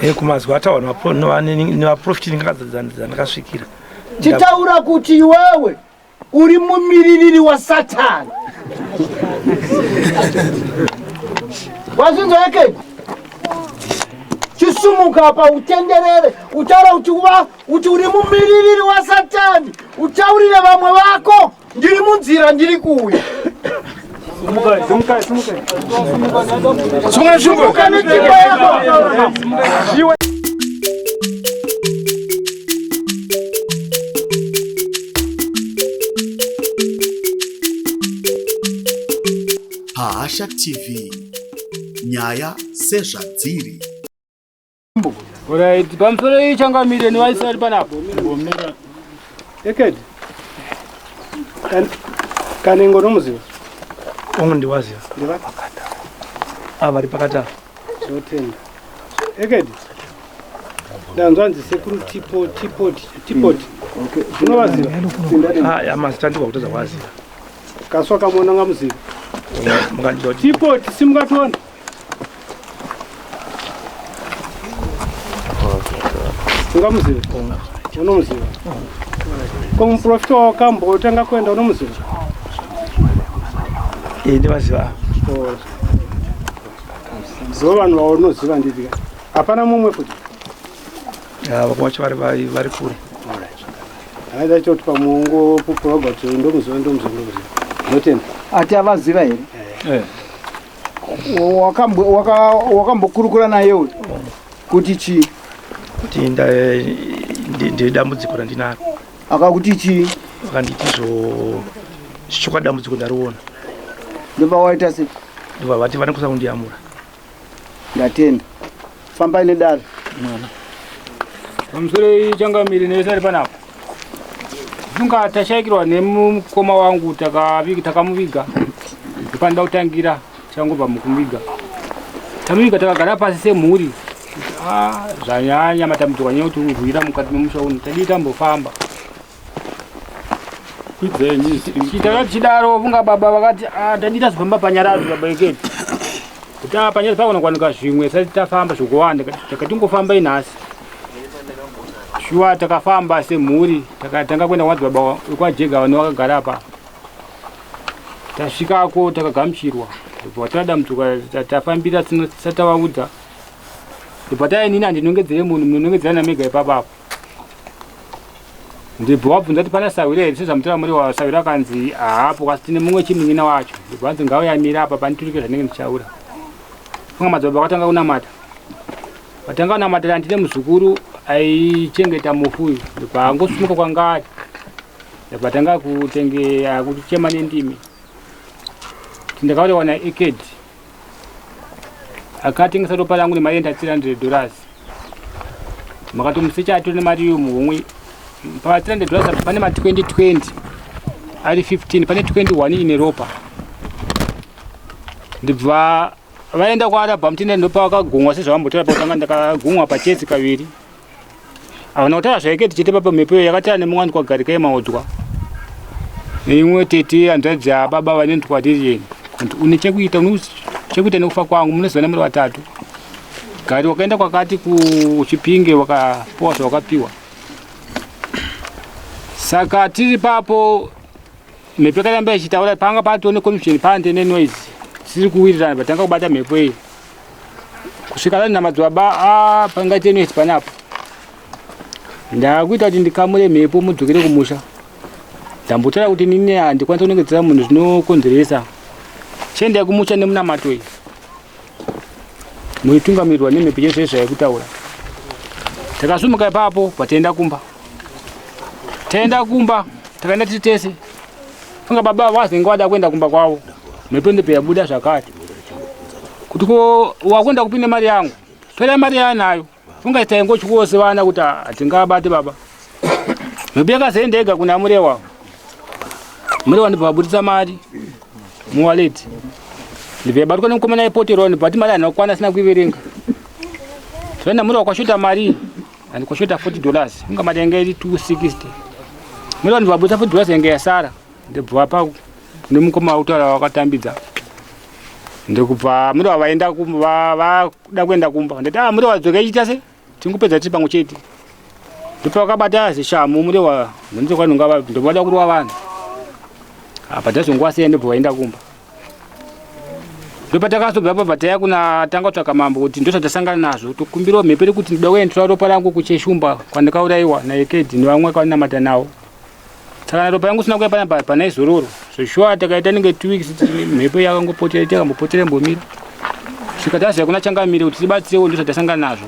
Eh, kumazwi ataurwa nevaprofiti ndakasvikira. Chitaura kuti iwewe uri mumiririri wasatani. Wazvinzwa yekedi? Chisumuka apa utenderere, utaura kuti uva kuti uri mumiririri wasatani, utaurire vamwe vako ndiri munzira ndiri kuuya. Sumukai, sumukai, sumukai. Sumuka netsvimbo yako. Pahasha TV, nyaya sezvadziri. Alright, pamusoro iyi changamire nevaisraeri panapo. Mbomira. Ekedi. Kanengo unomuziva? Ongo ndiwaziva. Ndivapi? Ah, vari pakati apa. Tinotenda. Ekedi. Ndanzwa nzi sekuru tipo tipo tipoti. Okay. Unovaziva? Ah, ya mazita ndikwa kutadza kuaziva. Kaswa kamona ngamuziva. Mukandida kuti Tipoti simukatona. Ungamuziva? Unomuziva? Ko muprofita wakambotanga kuenda unomuziva? Eh, ndivaziva. Ziva vanhu vaunoziva nditi ka. Hapana mumwe futi. Ah, vamwe vacho vari vari vari kure. Haida choti pamuongo pupura kuti ndomuziva ndomuziva ndomuziva. Ndotenda. Ati avaziva here? Eh. Wakambokurukura naye uyu kuti chii? Kuti ndine dambudziko randinaro. Akakuti chii? Vakanditi zvo chokwadi dambudziko ndariona. Ndobva waita sei? Ndobva vati vanokwanisa kundiyamura. Ndatenda. Fambai nedare. Mwana. Pamusoro changamire nevese ari panapa. Funga tashaikirwa nemukoma wangu takamuviga. Ndopanoda kutangira changobva mukumuviga. Tamuviga takagara pasi semhuri. Ah, zvanyanya matambudziko anyanya kuti urwira mukati memusha uno. Tadii tambofamba. Chitaka chidaro funga baba vakati ah, tadii tazofamba panyaradzo baba ekedi. Kuti ah, panyaradzo pagona kuwanika zvimwe sati tafamba zvokuwanda takatingofamba inhasi. Shuwa takafamba semhuri takatanga kuenda kwamadzibaba wekwaJega vane vakagara apa. Tasvikako takagamuchirwa ndobva tatora dambudziko tafambira tisati tavaudza. Ndobva tainini handinongedzere munhu munonongedzerana mega ipapa apo. Ndibva wabvunza kuti pana sahwira here sezvamutora muri wa sahwira akanzi haapo asi tine mumwe chimunin'ina wacho. Ndibva anzi ngauye amire apa panditurike zvanenge ndichaura. Funga madzibaba vakatanga kunamata. Vatanga kunamata ndine muzukuru aichengeta mufu uyu. Ndibva angosumuka kwanga ari. Ndibva tanga kutenge kuchema nendimi. Ndakaona wana ekedi. Akatengesa ropa rangu nemari yenda 300 dollars. Makatomusecha atori nemari iyo muhomwe. Pa 300 dollars pane ma 2020 ari 15 pane 21 ine ropa. Ndibva vaenda kwaArabha mutenda ndopavakagumwa sezvavambotaura pakutanga ndakagumwa pachesi kaviri. Havana kutaura zvaiketi chete papa mhepo iyo yakataura nemumwe anzi kwagarikai maodzwa. Neimwe tete hanzvadzi yababa vane twatiriyeni. Kuti une chekuita une chekuita nekufa kwangu munozivana muri vatatu. Gari wakaenda kwakati kuchipinge wakapiwa zvawakapiwa. Saka tiri papo mhepo yakaramba ichitaura panga patone confusion pante nenoise tisiri kuwirirana patanga kubata mhepo iyi. Kusvika vanhu namadzibaba ah, pangaite noise panapa. Ndakuita kuti ndikamure mhepo mudzokere kumusha. Ndambotaura kuti nini handikwanisa kunongedzera munhu zvinokonzeresa. Chiendai kumusha nemunamato iyi. Muitungamirirwa nemhepo chese zvaikutaura. Takasumuka ipapo pataenda kumba. Taenda kumba takaenda tiri tese. Funga baba vazenge vada kuenda kumba kwavo. Mhepo ndipo yabuda zvakare. Kuti ko wakuenda kupi nemari yangu? Tora mari yaanayo. Funga taingotyose vana kuti hatingabate baba. Mhepo yakazoenda yega kuna Murewa. Murewa ndibva vabudisa mari muwaleti. Ndibva yabatwa nemukomana aipoterwa ndibva ati mari haina kukwana asina kuiverenga. Zvaenda Murewa kwashota mari and kwashota 40 dollars. Funga mari yanga iri 260. Murewa ndibva vabudisa 40 dollars yanga yasara. Ndibva pa nemukoma wautaura wakatambidza. Ndikubva Murewa vaenda kumba vakuda kuenda kumba. Ndati ah Murewa dzoka ichiita sei? Tingopedza tiri pamwe chete. Ndopavakabata zishamu murewa ndondokanonga ndobada kurova vanhu. Apa tazongowasiya ndobva vaenda kumba. Ndopatakazobva apa taya kuna tanga kutsvaka mambo kuti ndozvatasangana nazvo tokumbirawo mhepo iri kuti ndoda kuendeswa ropa rangu kucheshumba kwandakaurayiwa naEkedhi nevamwe kwainamata navo. Saka ropa rangu sina kuya panapa pana izororo. So sure takaita nenge 2 weeks mhepo yakangopotera yakambopotera mbomira. Svika taziva kuna changamire kuti tibatsirewo ndozvatasangana nazvo.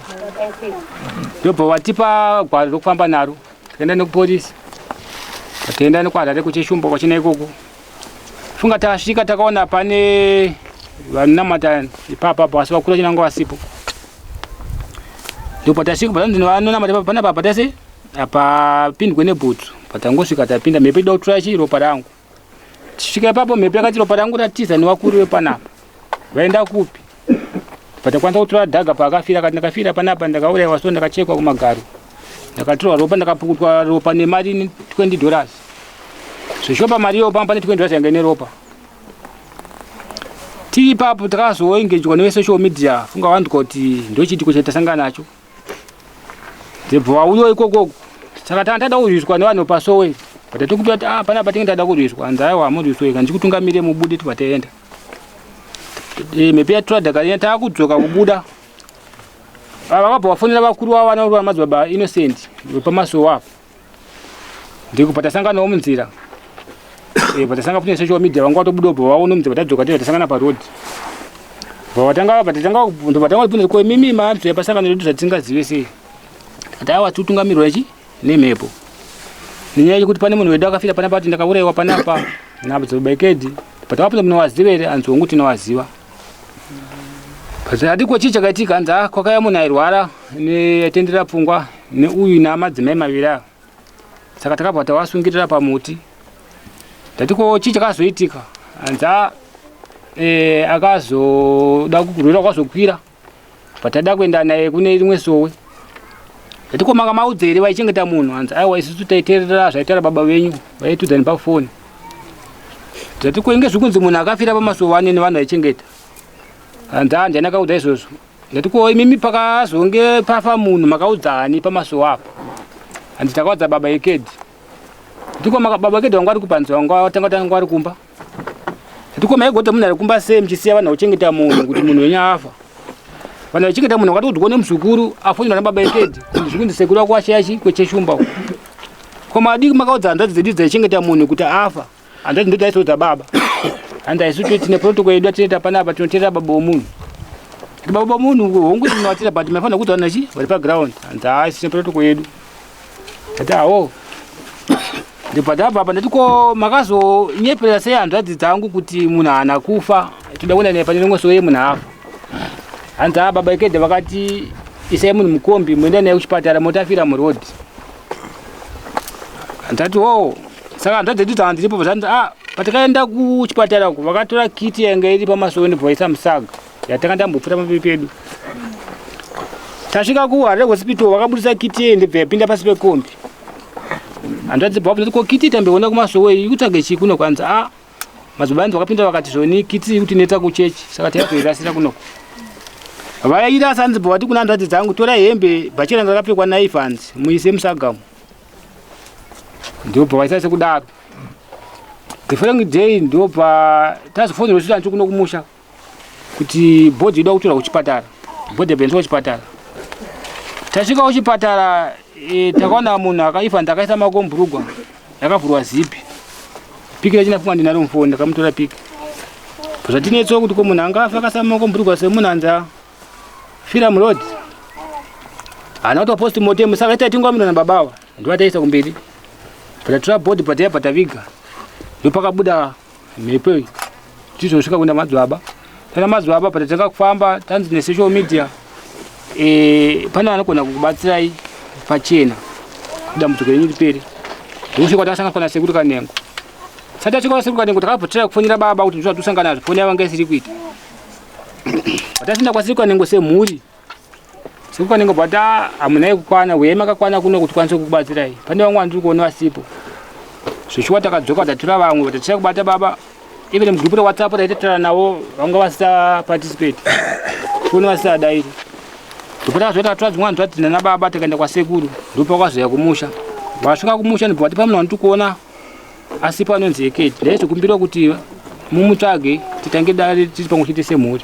Ndobva vatipa gwaro rokufamba naro. Takaenda nekupolisi. Takaenda nekuHarare kucheshumba kwachina ikoko. Funga tasvika takaona pane vanamata ipapa apo asi vakuru vachina vasipo. Ndipo tasvika panzi vanonamata ipapa panapa patase apapindwe nebhutsu. Patangosvika tapinda mhepo ida kutora chi ropa rangu. Tisvika ipapo mhepo yakati ropa rangu ratiza nevakuru vepanapa. Vaenda kupi? Patakwanisa kutora dhaga paakafira akati ndakafira panapa ndakauraiwa so ndakachekwa kumagaro. Ndakatorwa ropa ndakapukutwa ropa nemari 20 dollars. Zvishopa mari iyo pamba pane 20 dollars yanga ine ropa. Tiri ipapo takazoengejwa neve social media funga vanhu kuti ndochiitiko chatasangana nacho. Ndibva wauya ikoko saka tanga tada kurwiswa nevanhu pasowe but tikuti kuti ah panapa tinge tada kurwiswa hanzi aiwa hamurwiswe kana ndikutungamire mubude tibva taenda. Mhepo yatora dhaka riya takudzoka kubuda. Vakabva vafonera vakuru vavo vana vana madzibaba Innocent vepamasowe apo. Ndikubva tasanganawo munzira. Patasanga futi social media vanga vatobuda ubva vaona munzira patadzoka tiri tasangana paroad. Vatanga vatanga vatanga kubvunza ko imimi manzwa pasangano redu zvatingazive sei. Tikati aiwa tikutungamirwa ichi nemhepo. Nenyaya yekuti pane munhu wedu akafira panapa ati ndakauraiwa panapa nababa Ekedi. Patavabvunza munowaziva here hanzi hongu tinowaziva. Ati ko chii chakaitika hanzi ah kwakauya munhu airwara neaitendera pfungwa neuyu namadzimai maviri ava. Saka takabva tawasungirira pamuti. Ndati ko chii chakazoitika hanzi ah akazoda kurwira kwazokwira patada kuenda naye kune rimwe sowe. Ndati ko manga maudza here vaichengeta munhu hanzi aiwa isusu taiteerera zvaitaura baba venyu vaitudza nepafoni. Ndati ko inge zvikunzi munhu akafira pamasowe ane nevanhu vaichengeta. Hanzi ah ndiani akaudza izvozvo. Ndati ko imimi pakazonge pafa munhu makaudza ani pamasowe apo. Hanzi takaudza baba Ekedi. Ndati ko baba Ekedi vanga vari kupanzi vanga vatanga tanga vari kumba. Ndati ko maigota munhu ari kumba sei muchisiya vanhu vakuchengeta munhu kuti munhu wenyu afa. Vanhu vachichengeta munhu vakati kuti muzukuru afonera nababa Ekedi kuti zvikunzi sekuru wako washaya chi kwecheshumba uko. Ko madii makaudza hanzvadzi dzedu dzaichengeta munhu kuti afa. Hanzvadzi ndo taisoudza baba. Hanzi isu tine protocol yedu yatinoita panapa tinoteerera baba womunhu. Kuti baba womunhu hongu tinovatera but maifanira kuudza vanhu chi vari paground. Hanzi haa isu tine protocol yedu. Ndati awo. Ndibva ndabva apa ndati ko makazonyeperera sei hanzvadzi dzangu kuti munhu haana kufa toda kuenda naye pane rimwe sowe munhu afa. Hanzi haa baba Ekede vakati isai munhu mukombi muende naye kuchipatara motafira muroad. Ndati wo saka hanzvadzi dzedu dzanga dziripo zvanzi ah patakaenda kuchipatara uko vakatora kiti yanga iri pamasowe ndobva vaisa musaga yatanga tambopfuta pamberi pedu. Tasvika kuHarare hospital vakabudisa kiti iyi ndobva yapinda pasi pekombi. Hanzvadzi bva vabvunza ko kiti tamboiona kumasowe iyi ikutsvage chii kuno kwanzi ah madzibaba anzi vakapinda vakati zvoni kiti iri kutinetsa kuchechi saka takuirasira kunoko. Vairasa hanzi bva vati kuna hanzvadzi dzangu torai hembe bhachi ranga rakapfekwa naifa hanzi muise musagamo. Ndobva vaisa sekudaro. The following day ndobva tazofonerwa isusu hanzi kuno kumusha kuti bhodhi ida kutorwa kuchipatara. Bhodhi yabva kuchipatara. Tasvika kuchipatara takaona munhu akaifa ndakaisa maoko mubhurugwa yakavhurwa zipi. Piki racho ndafunga ndinaro mufoni ndakamutora piki. Zvatinetsawo kuti ko munhu angafa akaisa maoko mubhurugwa semunhu anzi afira muroad. Haana kuitwa post mortem saka tatingwamirwa nababa ava ndovataisa kumberi. Patatora bhodhi pataiva taviga ndopakabuda mhepo iyi tizosvika kuenda madzibaba. Tana madzibaba patatanga kufamba tanzi nesocial media pane vanogona kukubatsirai pachena kuti dambudziko renyu ripere. Ndokusvika takasangana pana sekuru Kanengo. Sati tasvika kwa sekuru Kanengo takabva kufonera baba kuti ndizvo zvatisangana nazvo foni yavo yanga isiri kuita. Patasinda kwa sekuru Kanengo semhuri. Sekuru Kanengo bata hamunai kukwana uyai makakwana kuno kuti tikwanise kukubatsirai. Pane vamwe vandiri kuona vasipo. Zveshuwa takadzoka tatora vamwe tatisha kubata baba. Even mugroup reWhatsApp taitaura navo vanga vasisa participate. Foni vasisadairi. Ndopatakazoita tatora dzimwe hanzvadzi nana baba tikaenda kwasekuru ndopakazouya kumusha. Vasvika kumusha ndobva vati pamunhu wandiri kuona asipo anonzi Ekedi. Ndaizokumbira kuti mumutsvage titange dare tiri pamwe chete semhuri.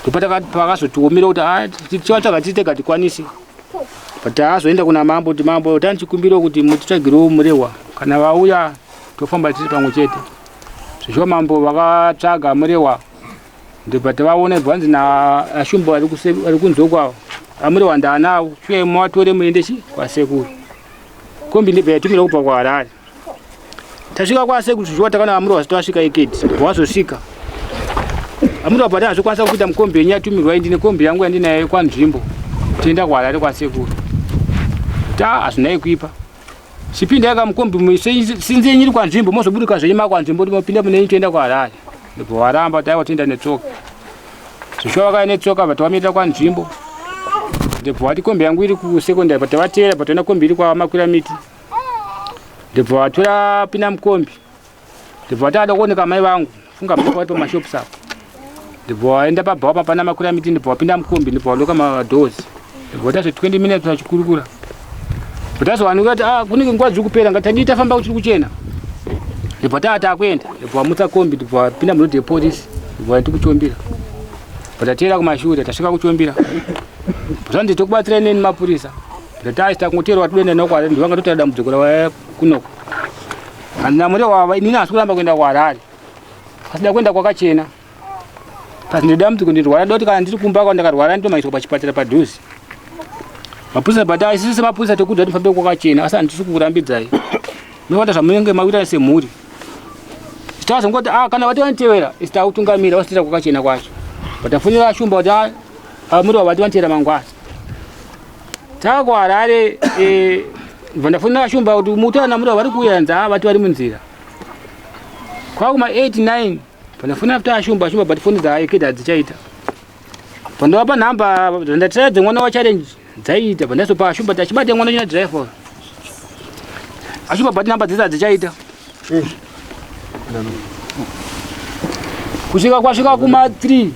Ndopatakazotiomera kuti ah, tichivatsvaga tiri tega tikwanise. But taazoenda kuna mambo kuti mambo tanichikumbira kuti mutitsvagirewo murehwa kana vauya tofamba tiri pamwe chete. Zvishuwa mambo vakatsvaga murehwa ndobva tavaona bvanzi naashumba vari kunze kwavo amurehwa ndaanawo shuwa muvatore muende chi kwasekuru. Kombi ndibva yatumira kubva kuHarare. Tasvika kwasekuru zvishuwa takaona amurehwa vasati vasvika Ekedi wazosvika. Amurehwa but hazvikwanisa kuita mukombi yenyu yatumirwa indi nekombi yangu yandinayo kwanzvimbo toenda kuHarare kwasekuru. Ta hazvinai kuipa. Chipindai kamukombi sinzi yenyu iri kwanzvimbo mozoburuka zvenyu makwanzvimbo mopinda mune yenyu toenda kuHarare. Ndobva waramba taiwa toenda netsoka. Zvishuwa vakauya netsoka but vamirira kwanzvimbo. Ndobva vati kombi yangu iri kusekondari but vateera but vaona kombi iri kwamakwira miti. Ndobva vatora pinda mukombi. Ndobva vati ada kuoneka mai vangu. Funga mai vari pamashops apo. Ndobva vaenda pabhawa pana makwira miti ndobva vapinda mukombi ndobva valoka madoors. Ndobva vaita zve 20 minutes vachikurukura. But azowanika kuti ah kunenge nguva dziri kupera ngatadii tafamba kuchiri kuchena. Ndobva taa takuenda. Ndobva vamutsa kombi ndobva vapinda muroad yepolice ndobva vaenda kuchombira. But tateera kumashure tasvika kuchombira. Zvanzi tokubatsirai neni mapurisa. But taisi takungoteerwa toenda nako Harare ndovanga totaura dambudziko rava kunoko. Handina murewa inini hasi kuramba kuenda kuHarare. Asida kuenda kwakachena. Pasine dambudziko ndirwara doti kana ndiri kumba kwa ndakarwara ndomanyiswa pachipatara padhuze. Mapurisa but isusu semapurisa tokudza kuti mufambe kwakachena asi handisi kukurambidzai. Munoita zvamunenge mawirirana semhuri. Tazongoti ah kana vati vanitevera isu takutungamira vasitira kwakachena kwacho. But tafonera Shumba kuti ah muri vati vanitevera mangwana. Takuharare eh vandafonera Shumba kuti mutana muri vari kuuya nza vati vari munzira. Kwakuma 8 9 Pandafona after ashumba ashumba but foni dzaayekeda hadzichaita. Pandavapa nhamba ndatira dzemwana wa challenge dzaiita pandazopa ashumba tachibata mwana china driver. Ashumba but nhamba dzese hadzichaita. Kusvika kwasvika kuma 3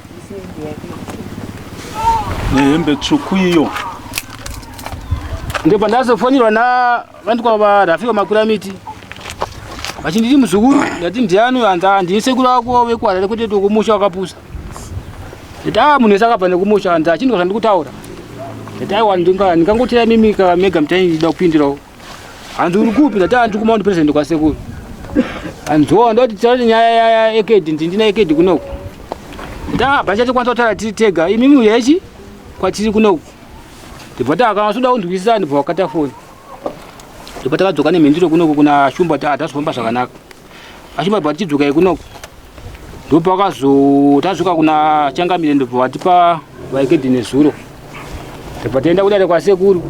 nehembe tsvuku iyo ndipo ndazofonirwa na vantu kwa Rafika Makuramiti vachinditi muzukuru ndati ndiani uyo hanzi ah, ndini sekuru ako vekuharare kwete tokumusha wakapusa ndati ah munhu wese akabva nekumusha hanzi achindwa zvandikutaura ndati aiwa ndingangotera mimi mega mutaida kupindirawo hanzi uri kupi ndati ah, ndiri kumount president kwasekuru hanziwo ndoti taura nyaya yaekedi ndi ndina ekedi kunoku ndati ah bhachatikwanisa kutaura tiri tega imimi uyechi kwatiri kunoku ndibva takana usuda kunzwisisa ndibva wakata foni ndibva takadzoka nemhinduro kunoku kuna shumba ta hatazofamba zvakanaka ashumba bva tichidzoka kunoku ndopakazo tasvika kuna changamire ndobva vatipa vaikedhi nezuro ndobva taenda kudare kwasekuru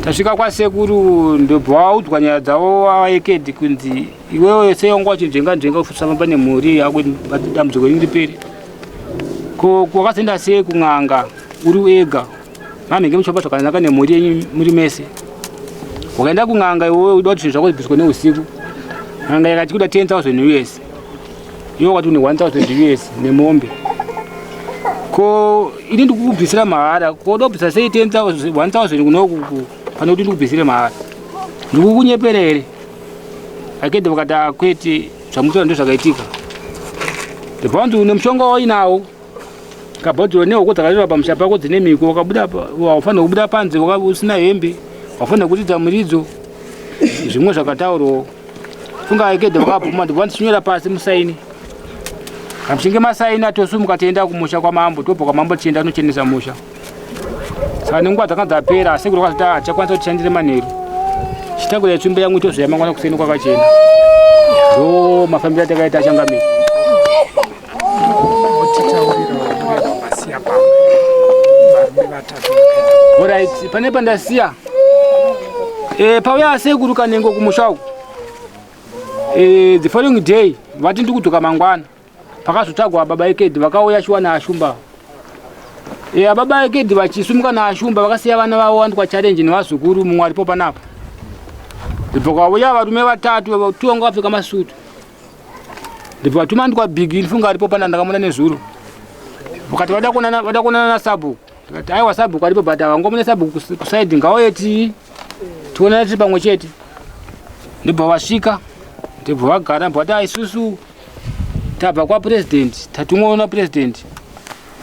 tasvika kwasekuru ndobva waudzwa nyaya dzavo vaekedhi kunzi iwewe sei wanga wachinzvenga nzvenga usafamba nemhuri yako dambudziko ringi ripere ko kwakazoenda sei kun'anga uri wega mamhenge muchifamba zvakanaka nemhuri yenyu muri mese wakaenda kun'anga iwewe uda kuti zvinhu zvako zvibviswe neusiku n'anga ikati kuda 10000 us iwe wakati une 1000 us nemombe ko ini ndikukubvisira mahara ko uda kubvisa sei 1000 kunoku pane kuti ndikubvisire mahara ndikukunyepera here akede vakati akwete zvamutora ndozvakaitika ndibva une mushonga wainawo kabhodhoro nehuku dzakarerwa pamusha pako dzine mhiko wakabuda waufanira kubuda panze usina hembe wafanira kuridza muridzo zvimwe zvakataurwawo funga aikede vakabvuma ndibva ndichinyora pasi musaini kana muchinge masaina tosumuka tienda kumusha kwamambo tobva kwamambo tichienda kunochenesa musha saka nenguva dzanga dzapera sekuru vakazoti ah, tichakwanisa kuti tishandire manheru chitakura tsvimbo yangu tozoya mangwana kuseni kwakachena ndo mafambiro atakaita achangamira Alright, pane pandasiya eh, pauya sekuru kanengo kumusha uku eh, the following day vati ndikudzoka mangwana pakazotsvagwa baba Ekedhi vakauya shuwa naAshumba e, baba Ekedhi vachisumuka naAshumba vakasiya vana vavo wandikwa challenge nevazukuru mumwe aripo panapa ndibva kwauya varume vatatu two vanga vapfeka masutu ndibva vatuma ndikwa bigi ndifunga aripo pana ndakamona nezuro vakati vada kuonana nasabhuku. Tikati aiwa sabhuku aripo but havangomune sabhuku kusaidi ngauye tii tionana tiri pamwe chete. Ndobva vasvika ndobva vagara ndobva vati isusu tabva kwapresident tatumwa napresident.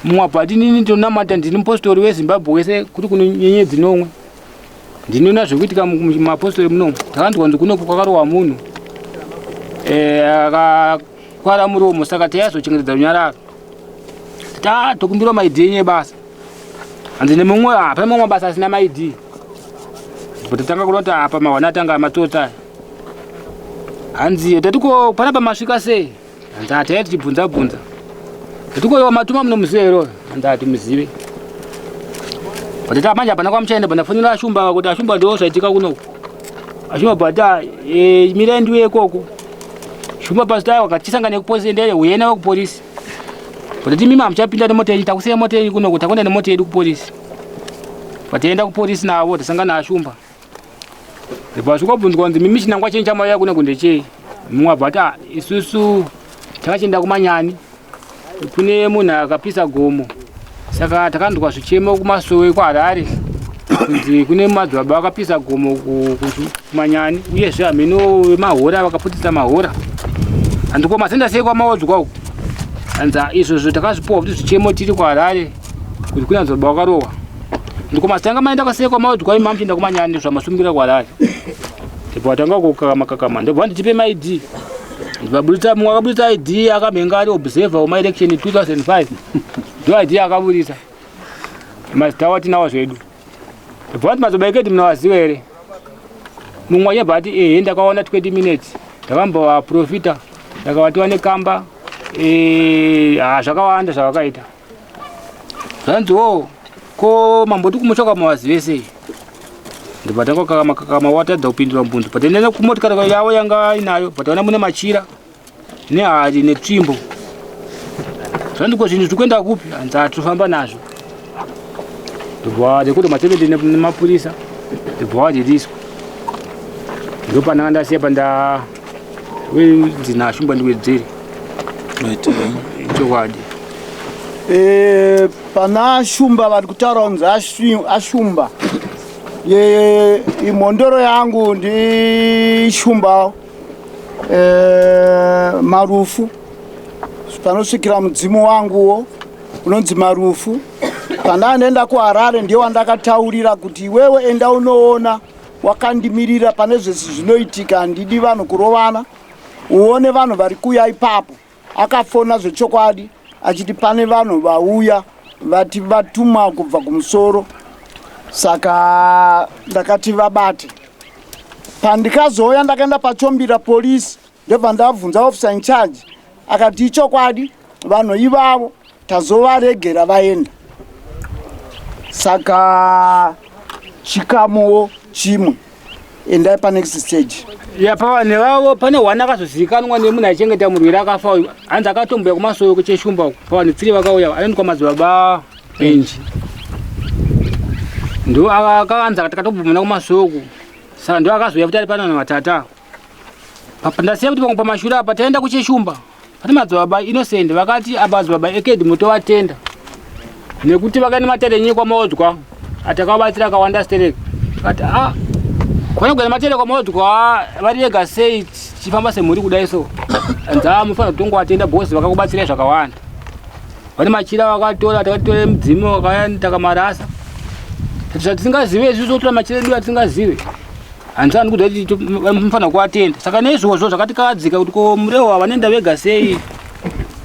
Mumwe abva ati inini ndinonamata ndini mupostori weZimbabwe wese kuri kuno nyenyedzi nomwe. Ndinoona zvekuitika mumapostori muno. Takanzwa kunzi kuno kwakarohwa munhu akakwara muromo saka taizochengetedza runyararo. Ta tokumbirwa maID enyu ebasa. Hanzi nemumwe hapana mamwe mabasa asina maID. Ndipo tatanga kuona kuti apa mahwana atanga matsotsi aya. Hanzi tati ko panapa masvika sei? Hanzi ataiya tichibvunza bvunza. Tati ko matuma munomuziva here uyo? Hanzi hatimuzive. But manje hapana kwamuchaenda bva ndafonera Ashumba kuti Ashumba ndo zvaitika kunoku. Ashumba bva ati mirai ndiuye ikoko. Shumba pasita aiwa katisangane kupolisi endere uye nawe kupolisi. But ati mimi hamuchapinda nemota yenyu takusiya mota yenyu kunoku takuenda nemota yedu kupolisi. Patienda kupolisi navo tasangana naAshumba. Ndipo vasvikobvunzwa kunzi mimi chinangwa chenyu chamauya kunoku ndechei? Mumwe abva ati "Ah, isusu takachienda kumanyani kune munhu akapisa gomo saka takanzwa zvichemo kumasowe kuHarare kunzi kune madzibaba akapisa gomo kumanyani uyezve hameno vemahora vakaputisa mahora. Hanzi ko masenda sei kwamaodzwa uku? Hanzi "Ah, izvozvo takazvipiwa kuti zvichemo tiri kuHarare kuti kune madzibaba vakarohwa. Ndiko masitanga maenda kwasei kwamaodzwa imi mamuchienda kumanyani zvamasungirira kuHarare. Ndipo vatanga kukakama kakama ndobva nditipe maID. Ndikaburitsa mumwe akaburitsa ID akamhenga ari observer wema election 2005. Ndo ID akaburitsa. Mazita awo tinawo zvedu. Ndobva vati madzibaba ekedi munovaziva here? Mumwe achibva ati ehe ndakaona 20 minutes. Ndakambovaprofita ndakavatiwa nekamba zvakawanda zvavakaita. Zvanzi wo ko mamboti kumusha kwamawazive sei? Ndobva tanga kukakama kakama watadza kupindura mubvunzo. But ndenda kumotikari yavo yanga inayo but vana mune machira nehari netsvimbo. Zvanzi ko zvinhu zviri kuenda kupi? Hanzi hatifamba nazvo. Ndobva rekuti matebete nemapurisa ndobva waririswa. Ndopandanga ndasiya panda wenzi naShumba ndiwedzere. Chokwadi. Pana Shumba vari kutaura kunzi Ashumba. Imhondoro yangu ndi Shumba Marufu. Panosvikira mudzimu wanguwo unonzi Marufu. Pandaenda kuHarare ndiye wandakataurira kuti iwewe enda unoona wakandimirira pane zvese zvinoitika, handidi vanhu kurovana, uone vanhu vari kuuya ipapo. Akafona zvechokwadi achiti pane vanhu vauya vati vatumwa kubva kumusoro, saka ndakati vabate. Pandikazouya ndakaenda pachombira polisi, ndobva ndabvunza officer in charge, akati ichokwadi vanhu ivavo tazovaregera vaenda. Saka chikamuwo chimwe endai pa next stage. Ya pavanhu vavo pane hwana akazozivikanwa nemunhu aichengeta murwere akafa uyu. Hanzi akatomboya kumasowe kucheshumba uku. Pavanhu 3 vakauya anoitwa madzibaba Benji. Ndo akaanza takatobvumana kumasowe uku. Saka ndo akazouya kuti ari pano navatata. Ndasiya kuti pamwe pamashure apa taenda kucheshumba. Pane madzibaba Innocent vakati apa madzibaba Ekedi mutovatenda. Nekuti vakaenda matare enyu kwamaodzwa atakabatsira akawanda sterek. Vakati ah kwana kugara matare kwamaodzwa vari vega sei tichifamba semhuri kudai so. Hanzi ah mufanira kutongovatenda boss vakakubatsirai zvakawanda. Vane machira vakatora takatore mudzimu vakauya takamarasa. Zvatisingazive isusu totora machira edu atisingazive. Hanzi kuda kuti mufanira kuvatenda. Saka neizvozvo zvakatikadzika kuti ko Murewa vanoenda vega sei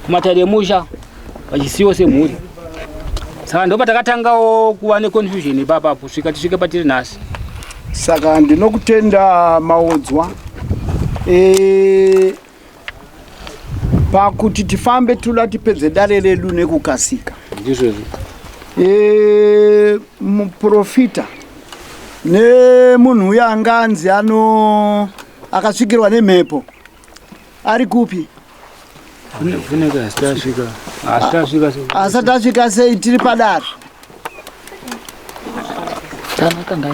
kumatare emusha vachisiyiwa semhuri. Saka ndo patakatangawo kuva neconfusion ipapapo kusvika tisvike patiri nhasi. Saka ndinokutenda Maodzwa pakuti tifambe toda tipedze dare redu nekukasika. Ndizvozvo. Muprofita nemunhu uya anga anzi ano akasvikirwa nemhepo ari kupi? Asati asvika sei tiri padare?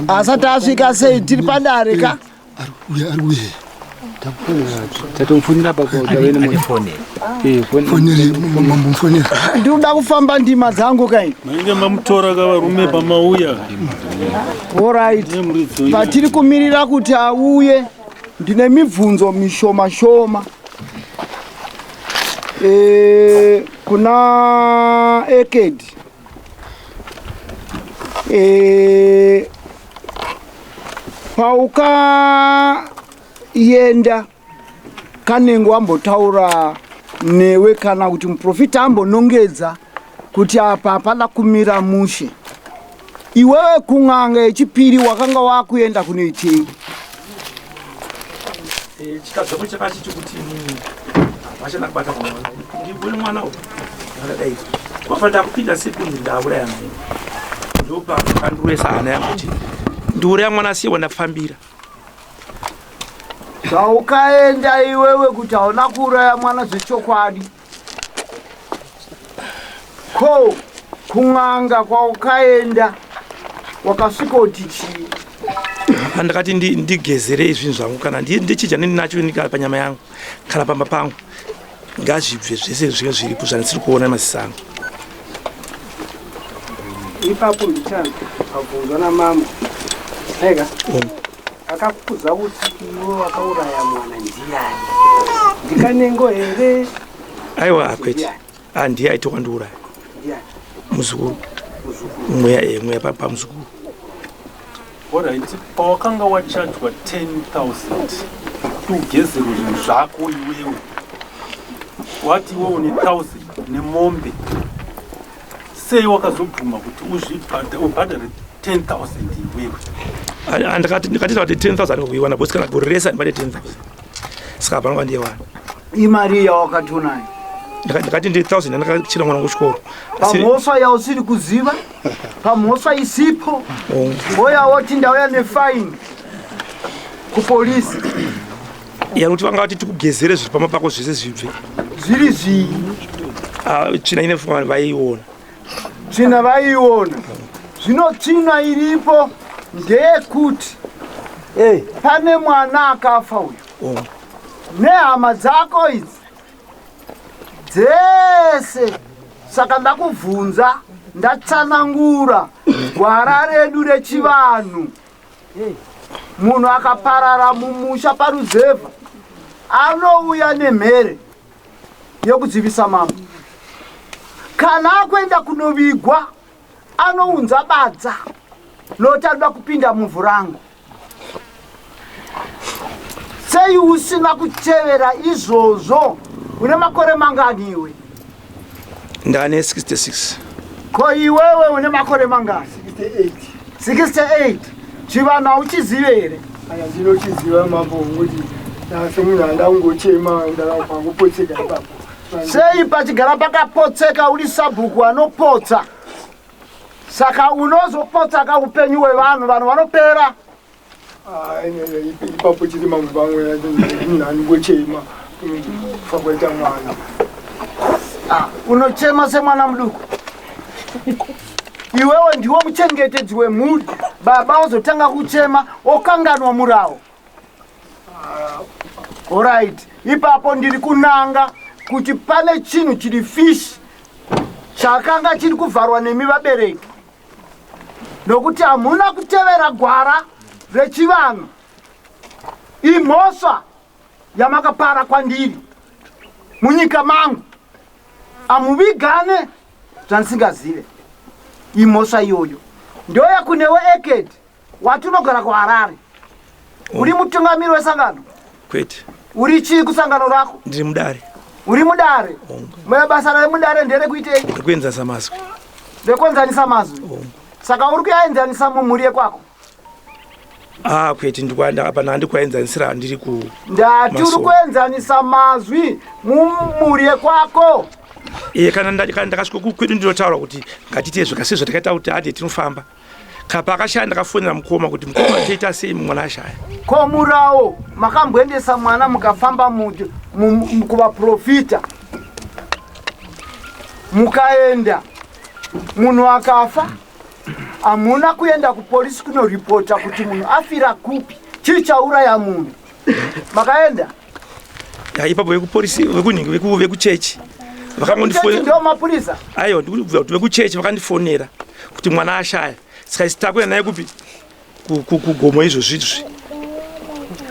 Asati asvika sei tiri padare ka? Ari kuuya. Tatomufonera papo tave Ndinoda kufamba ndima dzangu kai. Mainge mamutora ka varume pamauya. Alright. Patiri kumirira kuti auye ndine mibvunzo mishoma shoma. E, kuna Ekedi. E, paukaenda Kanengo ambotaura newe kana kuti muprofita ambonongedza kuti apa hapana kumira mushe. Iwewe kun'anga yechipiri wakanga wakuenda kunoitei? Eh, chikadzoko chakachi chekuti inini hapachana kubata mwana ndibone mwana uyu akadai kwafanira kupinda sekunzi ndauraya mwana ndopakandirwesa hana yangu kuti ndiuraya mwana siye wandafambira Zvaukaenda iwewe kuti hauna kuuraya mwana zvechokwadi. Ko kun'anga kwaukaenda wakasvikoti chii? Pandakati ndigezerei zvinhu zvangu kana ndichidya nendinacho ndikala panyama yangu kana pamba pangu ngazvibve zvese zvinge zviripo zvandisiri kuona nemaziso angu. Ipapo ndichana pabvunzwa namambo ega akakuudza kuti iwe wakauraya mwana ndiyani ndikanengo here? Aiwa akwete, ah, ndiye aiti wandiuraya muzukuru, mweya eh, mweya pamuzukuru. Alright, pawakanga wachajwa 10000 kuti ugezerwe zvinhu zvako iwewe wati iwe une 1000 nemombe sei wakazobvuma kuti uzvibhadhare 10000 iwewe? Ndakati ndikati kuti 10000 kuiwana bosi kana gore rese andibate 10000 saka hapana kwandiyewana. Imari yawakati unayo? Ndakati ndi 1000 ndakachira mwana kuchikoro. Pamhosva yausiri kuziva, pamhosva isipo, woya woti ndauya nefaini kupolisi. Yakuti vanga vati tikugezere zviri pamba pako zvese zvibve. Zviri zvii? Ah, tsvina ine fuma vaiiona. Tsvina vaiiona. Zvino tsvina iripo ndeyekuti hey, pane mwana akafa uyu. Oh. Nehama dzako idzi dzese saka ndakubvunza ndatsanangura gwara redu rechivanhu munhu akaparara mumusha paruzevha anouya nemhere yekudzivisa mambo kana akuenda kunovigwa anounza badza loti anoda kupinda muvhu rangu Sei usina kutevera izvozvo? Une makore mangani iwe? Ndane 66. Ko iwewe une makore mangani? 68. 68. Chivanhu hauchizive here? Aya ndinochiziva mambo ngokuti semunhu anda kungochema ndakapangopotseka ipapo. Sei pachigara pakapotseka uri sabhuku anopotsa? Saka unozopotsaka upenyu hwevanhu, vanhu vanopera. Ah, ipapo chiri mamwe vamwe munhu anongochema kufa kwaita mwana. Ah, unochema semwana muduku. Iwewe ndiwo muchengetedzi wemhuri, baba ozotanga kuchema okanganwa murawo. Alright, ipapo ndiri kunanga kuti pane chinhu chiri fish chakanga chiri kuvharwa nemi vabereki nokuti hamuna kutevera gwara rechivanhu. Imhosva yamakapara kwandiri munyika mangu, amuvigane zvandisingazive. Imhosva iyoyo ndoyakunewe Ekedi. Wati unogara kuHarare. Uri mutungamiri wesangano? Kwete. Uri chii kusangano rako? Ndiri mudare. Uri mudare? Moya basa remudare nderekuitei? Rekuenzanisa mazwi. Rekuenzanisa mazwi? Saka uri kuyaenzanisa mumhuri yekwako? Ah, kwete ndikuenda apa ndikuenzanisira ndiri ku Ndati uri kuenzanisa mazwi mumhuri yekwako. Iye kana ndakasvika kwedu ndinotaura kuti ngatiite zvakasei zvatakaita kuti ade tinofamba. Kapa akashaya ndakafonera mukoma kuti mukoma toita sei mwana ashaya. Ko murawo makamboendesa mwana mukafamba kuvaprofita mukaenda munhu akafa hamuna kuenda kupolisi kunoripota kuti munhu afira kupi chii chauraya munhu. Makaenda? Ya ipapo vekupolisi vekunhingi vekuchechi vakangondifonera. Ndiwo mapurisa? Aiwa ndikubvira kuti vekuchechi vakandifonera kuti mwana ashaya. Saka isi takuenda naye kupi? Kugomo izvozvi izvi.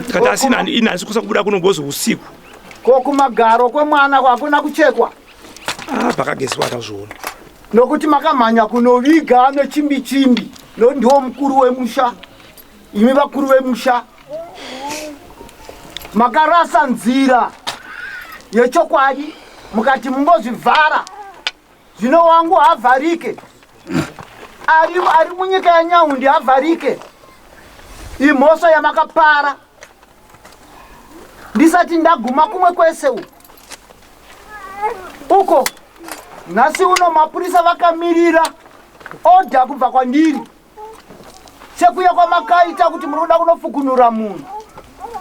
Tikati asi ini handisi kusa kubuda kuno because usiku. Ko kumagaro kwemwana hakuna kuchekwa? Ah, pakagezwa tazviona. Nokuti makamhanya kunoviga nechimbi chimbi. Ndiwo mukuru wemusha. Imi vakuru vemusha makarasa nzira yechokwadi mukati mungozvivhara zvino wangu havharike ari, ari munyika yanyaundi havharike imhosva yamakapara ndisati ndaguma kumwe kwese uku uko nhasi uno mapurisa vakamirira odha kubva kwandiri sekuya kwamakaita kuti muri kuda kunofukunura munhu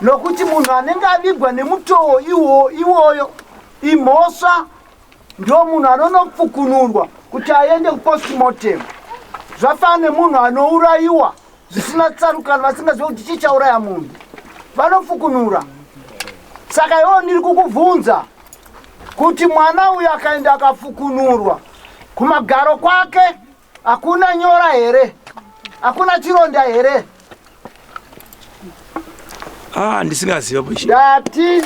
nokuti munhu anenge avigwa nemutoo iwo iwoyo imhosva ndo munhu anonofukunurwa kuti aende kupostmortem zvafana nemunhu anourayiwa zvisina tsarukano vasingazive kuti chii chauraya munhu vanofukunura saka iwo ndiri kukubvunza kuti mwana uyu akaenda akafukunurwa kumagaro kwake Hakuna nyora here? Hakuna chironda here? Ah, ndisingaziva bwishi. Ndati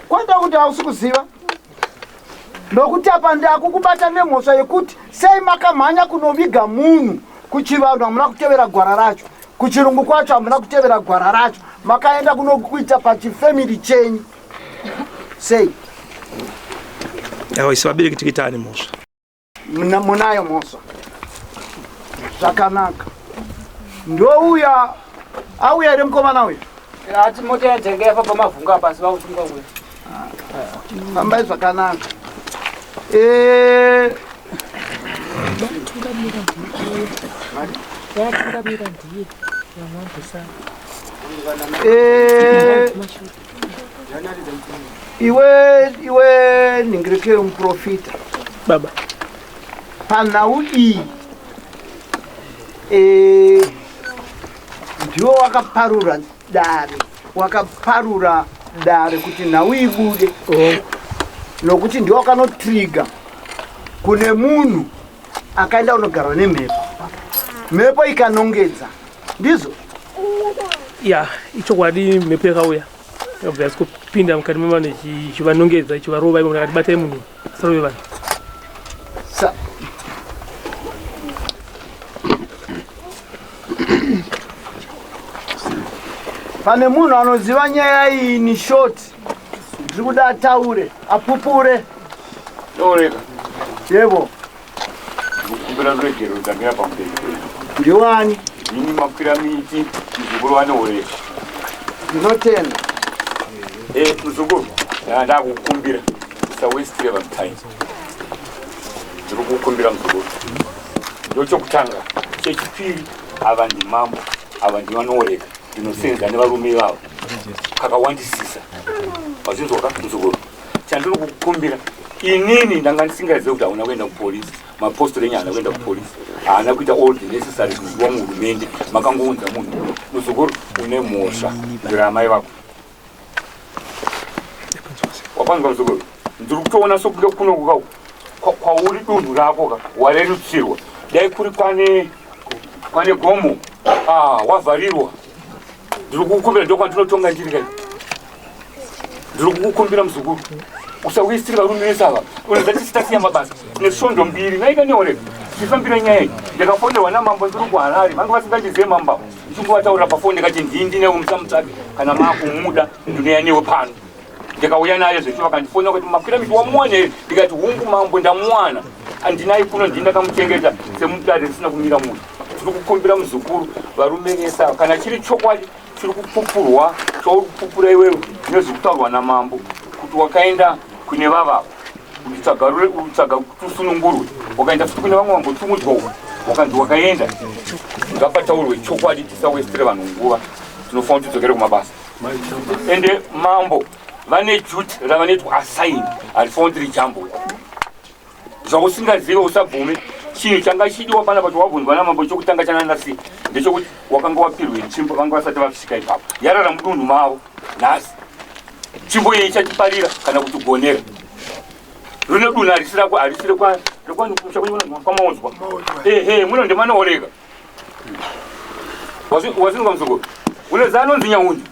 kwete kuti hausi kuziva. Nokuti apa ndakukubata nemhosva yekuti sei makamhanya kunoviga munhu kuchivanhu hamuna kutevera gwara racho kuchirungu kwacho hamuna kutevera gwara racho makaenda kunokuita pachifamily chenyu sei? Awa isu vabereki tikuita ani mhosva? Munayo mhosva zvakanaka. Ndouya auya here mukomana uyu? Ati mota yadzenga yafa pamavhunga apa asi vakusunga uya. Fambai zvakanaka. Eh, Yatungamira ndiye yamwambisa. Eh, iwe iwe ningirike muprofita baba panhau iyi eh, ndiwo wakaparura dare wakaparura dare kuti nhau ibude oh. nokuti ndiwo wakanotriga kune munhu akaenda kunogarwa nemhepo mhepo ikanongedza ndizvo ya ichokwadi mhepo yakauya yakabva yasikopinda mukati mevanhu ichivanongedza ichivarova ivo akati batai munhu asarove vanhu Sa pane munhu anoziva nyaya iyi ni short ndiri kuda ataure apupure yebo Ndikukumbira ruregerero ndamira pamberi penyu. Ndiwani? Ndini makwira miti muzukuru vanooreka. Ndinotenda. Eh, muzukuru, ndakukumbira usawestire vanhu time. Ndiri kukumbira muzukuru. Ndochokutanga. Chechipiri, ava ndimambo, ava ndivanooreka. Ndinosenza nevarume ivava kakawandisisa. Wazvinzwa ka muzukuru? Chandiri kukumbira inini ndanga ndisingazive kuti hauna kuenda kupolisi mapostori enyu haana kuenda kupolisi haana kuita all the necessary zvinodiwa muhurumende makangounza munhu muzukuru une mhosva ndiri amai vako wapanzwa muzukuru ndiri kutoona sokunge kuno kwauri dunhu rako ka warerutsirwa dai kuri kwane kwane gomo ah, wavharirwa ndiri kukumbira ndokwandinotonga ndiri kai ndiri kukukumbira muzukuru usawisire varume vese ava unoza tisi tasiya mabasa nesvondo mbiri naika neoreka tifambira nyaya iyi ndakafonerwa namambo ndiri kuharare vanga vasingandizive mambo ndichingovataurira pafoni ndikati ndii ndinewe musamutsvake kana makumuda ndinoya newe pano ndikauya naye zvecho vakandifonera kuti makwira miti wamuwana here ndikati hungu mambo ndamuwana andinaye kuno ndii ndakamuchengeta semudare risina kumira munhu tiri kukumbira muzukuru varume vese ava kana chiri chokwadi chiri kupupurwa chauri kupupura iwewe nezvekutaurwa namambo kuti wakaenda kune vavavo uchitsvaga kuti usunungurwe wakaenda futi kune vamwe vambotungudzwa uku wakanzi wakaenda ngapataurwe chokwadi tisawestire vanhu nguva tinofanira kuti tidzokere kumabasa ende mambo vane duty ravanoitwa assign harifanira kuti rijambwe zvausingazive usabvume chinhu changa chidiwa pana pacho wabvunzwa namambo chokutanga chananasi ndechokuti wakanga wapirwe tsvimbo vanga vasati vasvika ipapo yarara mudunhu mavo Nhasi tsvimbo iyi ichatiparira kana kutigonera. Rine dunhu harisi rako, harisi rekwa rekwani kumusha kwenyu kuno kwamaodzwa. Ehe, muno ndemanooreka. Wazinwa muzukuru. Unoziva anonzi Nyaundi?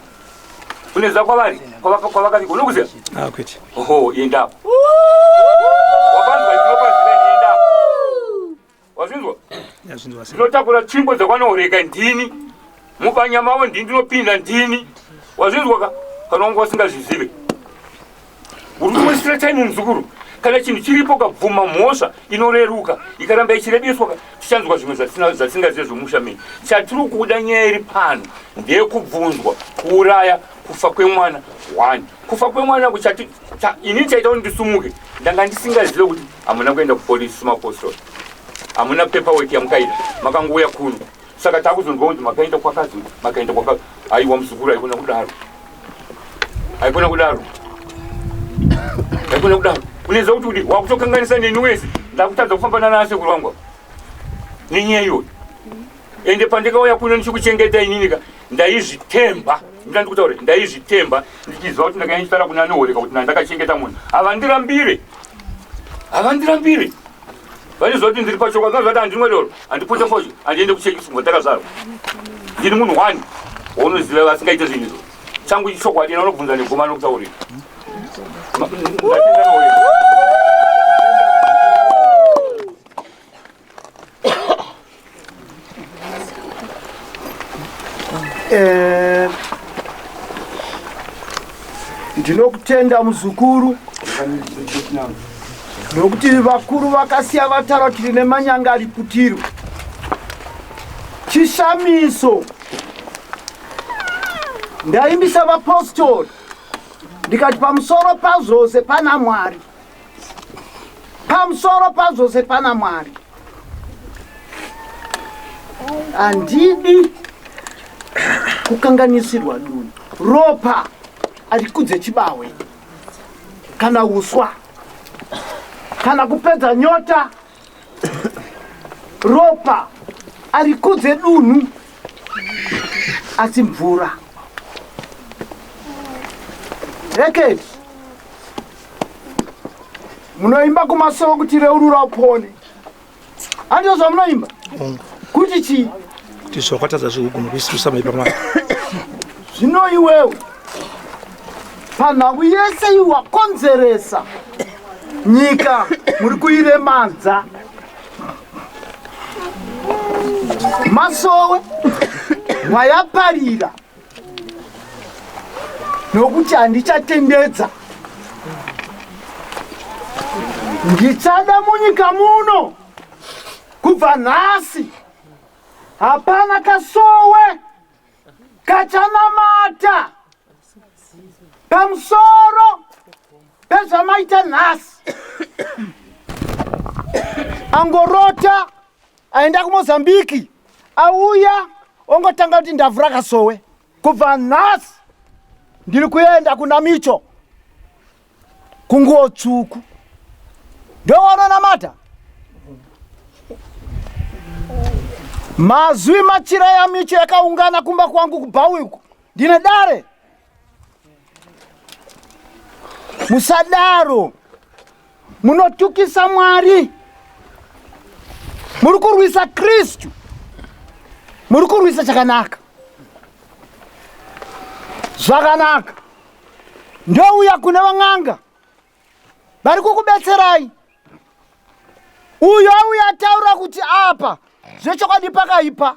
Unoziva kwavari? Kwavakavigwa unokuziva? Ah, kwete. Oho, endapo. Wapanzwa ndinopaziva endapo. Wazvinzwa? Yazvinzwa sei? Ndinotakura tsvimbo dzakwanoreka ndini. Mubanya mavo ndini ndinopinda ndini. Wazvinzwa ka? Kana wanga usingazvizive. Uri kuwestera time muzukuru. Kana chinhu chiripo kabvuma mhosva inoreruka ikaramba ichirebeswa ka tichanzwa zvimwe zvatisingazive zvomusha menyu. Chatiri kuda nyaya iri pano ndeyekubvunzwa kuuraya kufa kwemwana one. Kufa kwemwana kuchati ini chaita kuti ndisumuke ndanga ndisingazive kuti hamuna kuenda kupolisi mapostori hamuna paperwork yamukaita makangouya kuno saka takuzonzwa kunzi makaenda kwakazi makaenda kwakazi aiwa muzukuru haikona kudaro haikona kudaro haikona kudaro unoziva kuti kuti wakutokanganisa neni wese ndakutadza kufamba nana asekuru vangu nenyaya iyoyo ende pandikauya kuno ndichikuchengeta inini ka ndaizvitemba ndina ndikutaure ndaizvitemba ndichiziva kuti ndakanyanyisara kuna anohoreka kuti ndakachengeta munhu havandirambire havandirambire vanoziva kuti ndiri pachokwadi vanoziva kuti handinwe doro handipute fodya handiende kucheki sungwa ndakazvarwa ndiri munhu wani waunoziva vasingaite zvinhu izvo changu ichokwadi ena unobvunza negoma anokutaurira ndatenda nohoreka Eh, ndinokutenda muzukuru nokuti vakuru vakasiya vataura kuti rine manyanga ari putirwe chishamiso ndaimbisa vapostori ndikati pamusoro pazvose pana mwari pamusoro pazvose pana mwari handidi kukanganisirwa dunhu ropa arikudze chibahwe kana uswa kana kupedza nyota ropa arikudze dunhu asi mvura reketi munoimba kumasowe kuti reurura upone handizvo zvamunoimba kuti chii kuti zvakwatadza zviguguma kuisusa maipa mako zvino iwewe panhau yese iyi wakonzeresa nyika muri kuiremadza masowe wayaparira nokuti handichatendedza ndichada munyika muno kubva nhasi hapana kasowe kachanamata pamusoro pezvamaita nhasi angorota aenda kumozambiki auya ongotanga kuti ndavhura kasowe kubva nhasi ndiri kuenda kuna micho kunguo tsvuku ndowanonamata mazwi machira yamicho yakaungana kumba kwangu kubhawi uku ndine dare musadaro munotukisa mwari muri kurwisa kristu muri kurwisa chakanaka zvakanaka ndouya kune van'anga vari kukubetserai uyo auya ataura kuti apa zvechokwadi pakaipa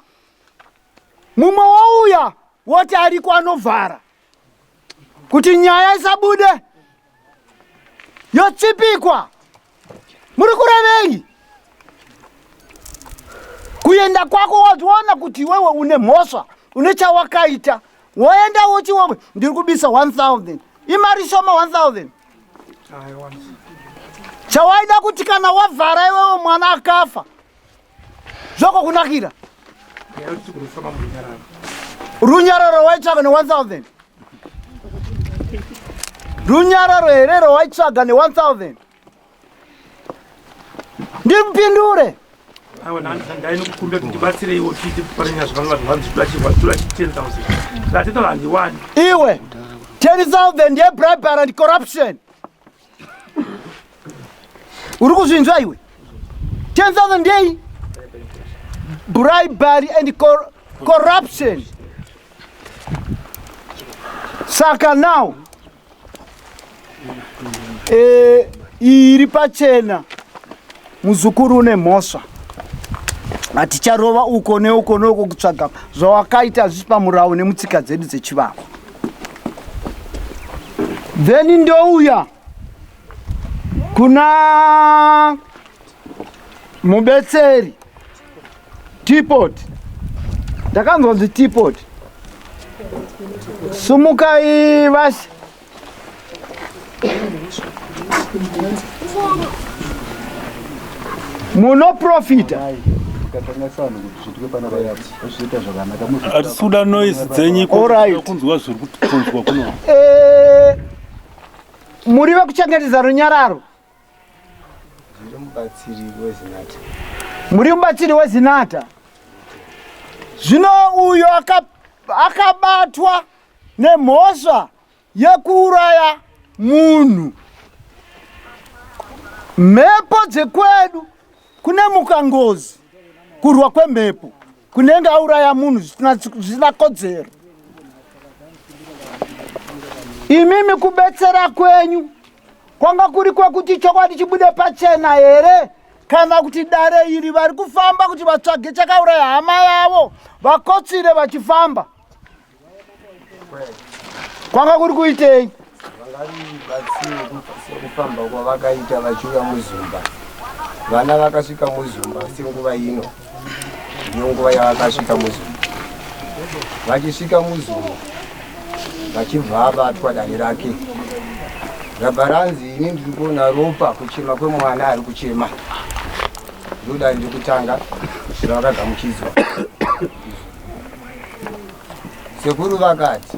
mumwe wouya woti ariko anovhara kuti nyaya isabude yotsipikwa muri kurevei kuenda kwako waziona kuti iwewe une mhosva une chawakaita woenda woti wewe ndiri kubisa 1000 imari shoma 1000 chawaida kuti kana wavhara iwewe mwana akafa zvoko kunakira runyararo waitsvaga ne 1000 runyararo here rwawaitsvaga ne 1000 ndipindure Aiwa ndainokukumbira kuti ndibatsireiwo tiite parenya zvakanaka vanhu vanzi toda 10000 saka 10000 handiwani iwe 10000 yebribery and corruption. Uri kuzvinzwa iwe? 10000 ndei? Bribery and corruption. Saka now eh, iri pachena muzukuru une mhosva haticharova uko neuko neuko kutsvaga zvawakaita zvisi pamurawo nemutsika dzedu dzechivako then ndouya kuna mubetseri teapot ndakanzwa kunzi teapot sumukai vasi munoprofita hatisi kuda noise dzenyu kunzwa zviri kutonzwa kuno eh, muri vekuchengetedza runyararo Muri mubatsiri weZinata. Zvino uyo akabatwa aka nemhosva yekuuraya munhu. Mhepo dzekwedu kune muka ngozi kurwa kwemhepo kunenge auraya munhu zvisina kodzero. Imimi kubetsera kwenyu Kwanga kuri kwekuti chokwadi chibude pachena here kana kuti dare iri vari kufamba kuti vatsvage chakauraya hama yavo vakotsire vachifamba? Kwanga kuri kuitei? Sekufamba kwavakaita vachiuya muzumba, vana vakasvika muzumba senguva ino ndiyo nguva yavakasvika muzumba. Vachisvika muzumba vachibva abatwa dare rake rabva ranzi ini ndiri kuona ropa kuchema kwemwana ari kuchema ndodare rekutanga ravakagamuchidzwa sekuru vakati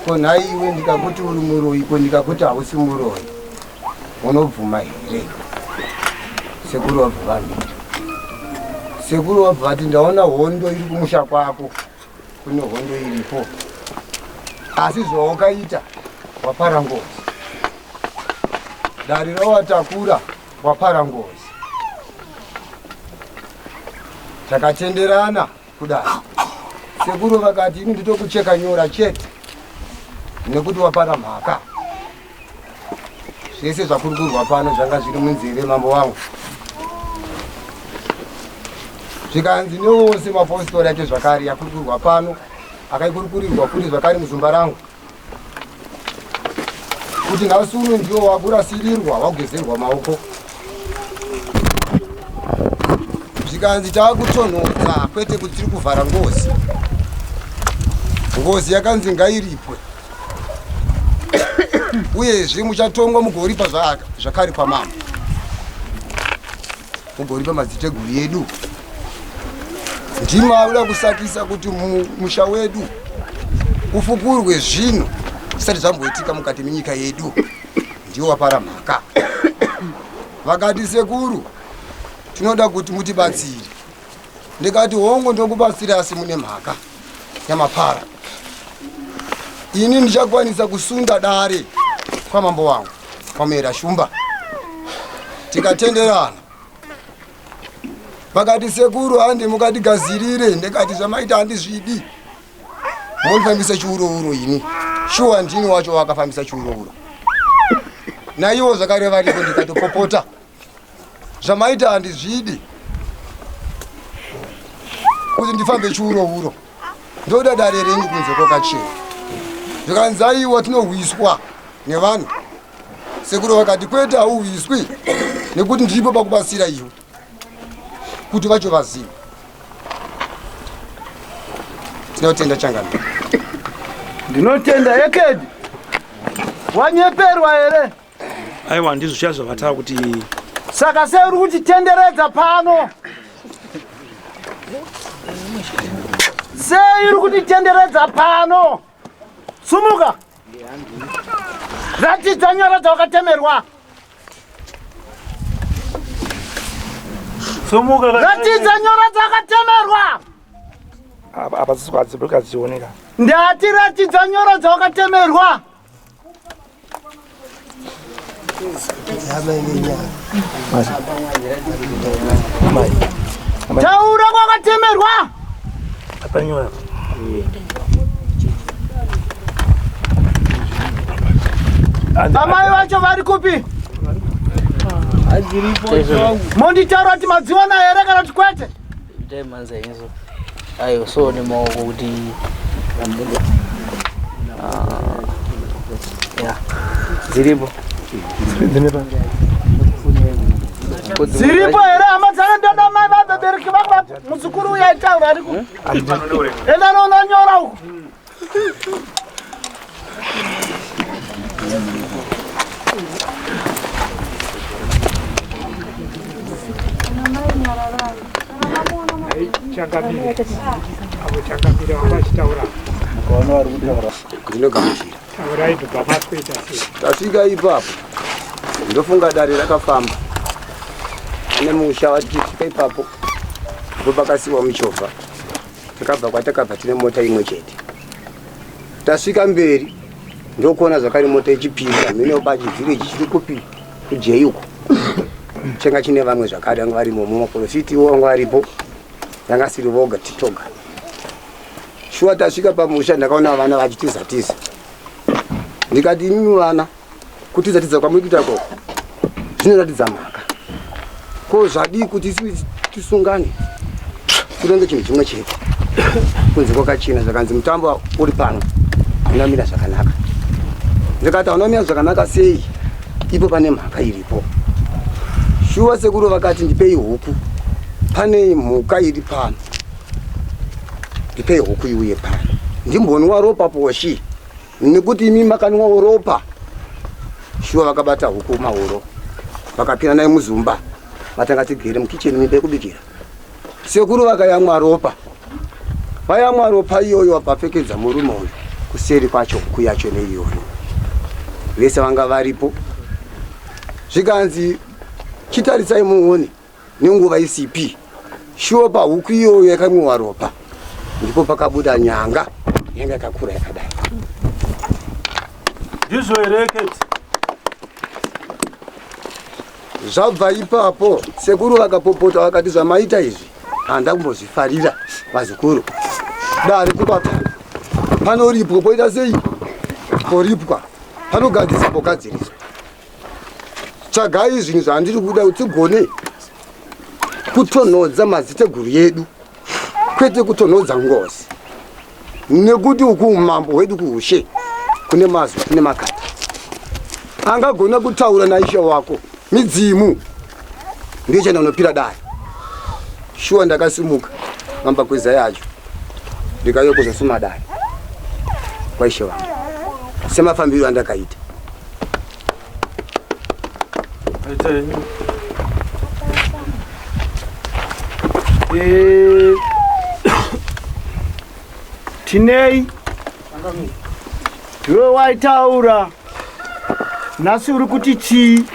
ko nhai iwe ndikakuti uri muroyi ko ndikakuti hausi muroyi unobvuma here sekuru vabva vamira sekuru vabva vati ndaona hondo iri kumusha kwako kune hondo iripo asi zvawakaita wapara ngozi dare rawatakura wapara ngozi takatenderana kudai sekuru vakati ini nditokucheka nyora chete nekuti wapara mhaka zvese zvakurukurwa pano zvanga zviri munzeve mambo wangu zvikanzi newose mapositori acho zvakare yakurukurwa pano akaikurukurirwa futi zvakare muzumba rangu kuti nhasi uno ndiwo wakurasirirwa wagezerwa maoko zvikanzi taakutonhodza kwete kuti tiri kuvhara ngozi ngozi yakanzi ngairipwe uyezve muchatongwa mugoripa zvakare kwamambo mugoripa madziteguru yedu ndimo auda kusakisa kuti musha wedu ufukurwe zvinhu zvisati zvamboitika mukati menyika yedu ndiwo wapara mhaka vakati sekuru tinoda kuti mutibatsire ndikati hongu ndokubatsira asi mune mhaka yamapara ini ndichakwanisa kusunda dare kwamambo wangu kwamera shumba tikatenderana vakati sekuru handi mukatigazirire ndikati zvamaita handizvidi monifambisa chiurouro ini shuwa ndini wacho wakafambisa chiurouro naiwo zvakare varipo ndikatopopota zvamaita handizvidi kuti ndifambe chiurouro ndoda dare renyu kunze kwakachena zvikanzi aiwa tinohwiswa nevanhu sekuru vakati kwete hauhwiswi nekuti ndiripo pakubatsira iwe kuti vacho vazive tinotenda changano ndinotenda ekedi wanyeperwa here aiwa ndizvo chaizvo zvavatava kuti saka sei uri kutitenderedza pano sei uri kutitenderedza pano sumuka ratidza nyora dzawakatemerwa Sumuka ratidza nyora dzawakatemerwa apa dzibika dzioneka ndati ratidza nyora dzawakatemerwa. Taura kwakatemerwa. Apanyora. Amai vacho vari kupi? Monditaura kuti madziwana here kana kuti kwete? Itai manza yenzo. Ayo so nemaoko kuti ya dziripo. Dziripo here hama dzane ndoda mai vabebereki vako muzukuru uya aitaura ari ku. Enda nononyora uko. Changamire. Avo changamire vanga vachitaura. Ndinogamuchira. Taurai baba masweta sei. Tasvika ipapo ndofunga dare rakafamba ane musha vatichisvika ipapo ndipo pakasiwa muchovha takabva kwatakabva tine mota imwe chete tasvika mberi ndokuona zvakare mota yechipiri hameno pachivhireji chiri kupi kujei uko changa chine vamwe zvakare vanga varimo mumaprofitiwo vanga varipo vanga siri voga titoga shuwa tasvika pamusha ndakaona vana vachitiza tiza ndikati imimi vana kutiza tiza kwamuri kuita koko zvinoratidza mhaka ko zvadii kuti isu tisungane tironge chinhu chimwe chete kunze kwakachena zvakanzi mutambo uri pano hauna mira zvakanaka ndikati hauna mira zvakanaka sei ipo pane mhaka iripo shuwa sekuru vakati ndipei huku pane mhuka iri pano ndipei huku iuye pano ndimbonwa ropa poshi nekuti imi makanwawo ropa shuwa vakabata huku mauro vakapinda naye muzumba vatanga tigere mukicheni mimba yekubikira sekuru vakayamwa ropa vayamwa ropa iyoyo vapfekedza murume uyu kuseri kwacho huku yacho neiyoyo vese vanga varipo zvikanzi chitarisai muone nenguva isipi shuwa pahuku iyoyo yakamwiwa ropa ndipo pakabuda nyanga yanga yakakura yakadai Ndizvo here Keti? Zvabva ipapo sekuru vakapopota vakati zvamaita izvi handa kumbozvifarira vazukuru dare kubatana panoripwa poita sei poripwa panogadziriswa pogadziriswa tsvagai zvinhu zvandiri kuda kuti tigone kutonhodza madziteguru yedu kwete kutonhodza ngozi nekuti uku umambo hwedu kuushe kune mazwi kune makata angagona kutaura naishe wako midzimu ndiyo chandinopira dare shuwa ndakasimuka mamba kweza yacho ndikauya kuzosuma dare kwaishe wangu semafambiro andakaita Eh, Tinei ndiwe waitaura nhasi uri kuti chii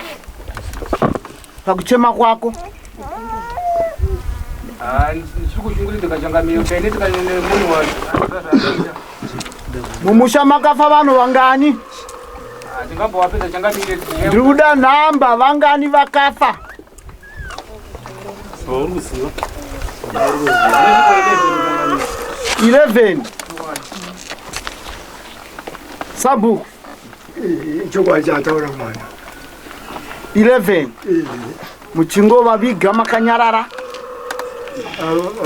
pakuchema kwako? Ndichiri kushungurudzika changamire taine tikanene munhu wacho. Mumusha makafa vanhu vangani? Tingambowapedza changamire. Ndiri kuda nhamba vangani vakafa? Vauri kuziva. 11 Sabhuku. Chokwadi chataura mwana. 11 muchingovaviga makanyarara.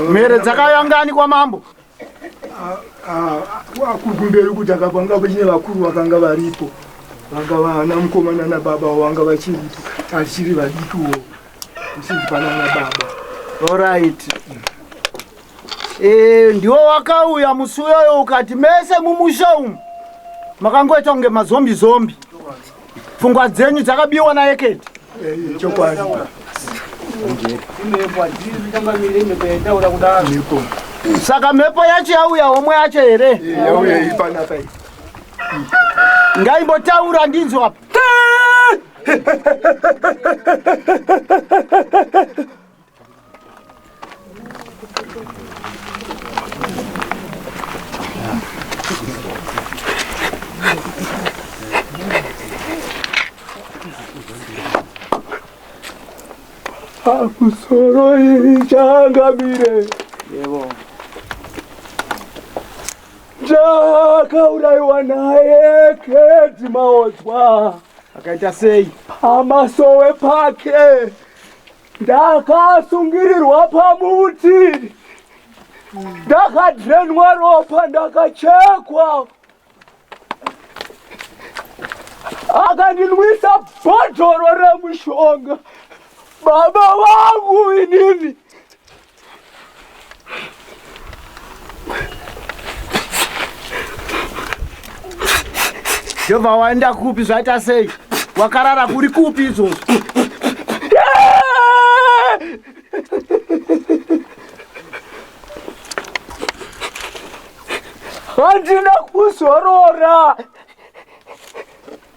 Mhere dzakauya ngani kwamambo? Kumberi kuti akapanga pachine vakuru vakanga varipo vanga vana mukoma nana baba vanga vachiripo tachiri vadikiwo tichiri panana baba. Alright. Eh, ndiwo wakauya musi uyoyo ukati mese mumusha umu makangoita kunge mazombi zombi. Pfungwa dzenyu dzakabiwa naEketi. Chokwadi. Saka mhepo yacho yauya homwe yacho here? Yauya iri panapa iyi. Ngaimbotaura ndinzwa apa. Pamusoro ichangamire. Yebo. Ndakaurayiwa naye Kedi Maodzwa. Akaita sei? Pamasowe pake. Ndakasungirirwa pamuti. Ndakadrenwa ropa ndakachekwa. Akandinwisa bhodhoro remushonga. Baba vangu inini. Ndobva waenda kupi zvaita sei? Wakarara kuri kupi izvozvo? Handina kuzorora.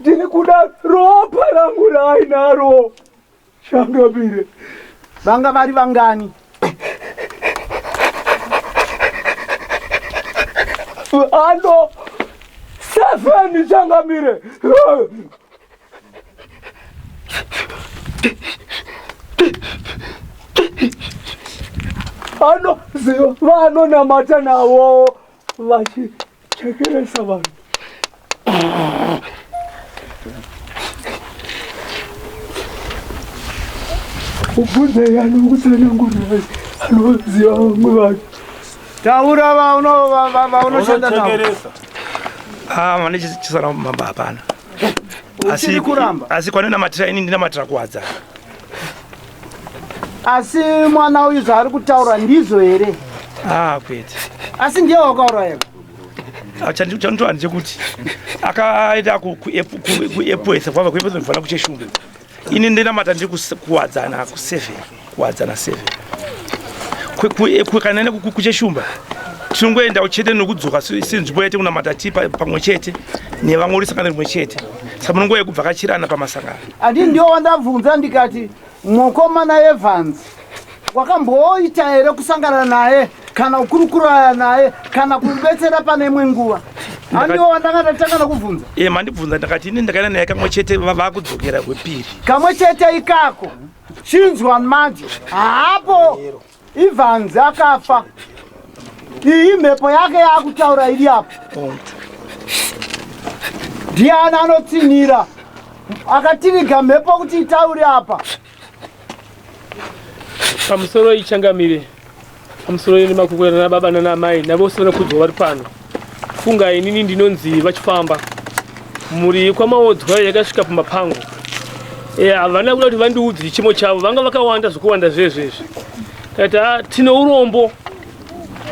Ndiri kuda ropa rangu raainaro. Changamire. Vanga vari vangani? Ano seven changamire. Ano ziva vanonamata navo vachichekeresa vanhu. Ubvunzei anokutsanangurirai anoziva vamwe vanhu. Taura vaunoshanda navo. Ah, vane chisara mamba hapana. Uchiri kuramba? Asi kwandinamatira ini ndinamatira kuwadzana. Asi mwana uyu zvaari kutaura ndizvo here? Ah, kwete. Asi ndiye wakauraya. Ah, Chandinotaura ndechekuti akaenda kuEpworth kwava kuEpworth ndinofanira kucheshumba. Ini ndinamata ndiri kuwadzana kuseven, kuwadzana seven. Kana enda kucheshumba tinongoenda chete nokudzoka senzvimbo yete kunamata ti pamwe chete nevamwe uri sangano rimwe chete saka munongouya kubvakachirana pamasangano. Andi ndiyo wandabvunza ndikati mukomana Evans wakamboita here kusangana naye kana kukurukura naye kana kumubetsera pane imwe nguva? Handiwo wandanga ndatanga nokubvunza. E, mandibvunza ndakati ini ndakaenda naye kamwe chete vakudzokera kwepiri. Kamwe chete ikako. Chinzwa manje. Haapo Evans akafa. Iyi mhepo yake yaakutaura iri apo. Ndiani anotsinhira akatiriga mhepo kuti itaure apa? Pamusoro ichangamire, pamusoro nemakukwena nababa nanamai navose vanokudzwa vari pano. Funga inini ndinonzi vachifamba. Mhuri kwamaodzwa yakasvika pamba pangu. Eh, havana kuda kuti vandiudze chichemo chavo, vanga vakawanda zvekuwanda zvezvezvi. Tati ah, tine urombo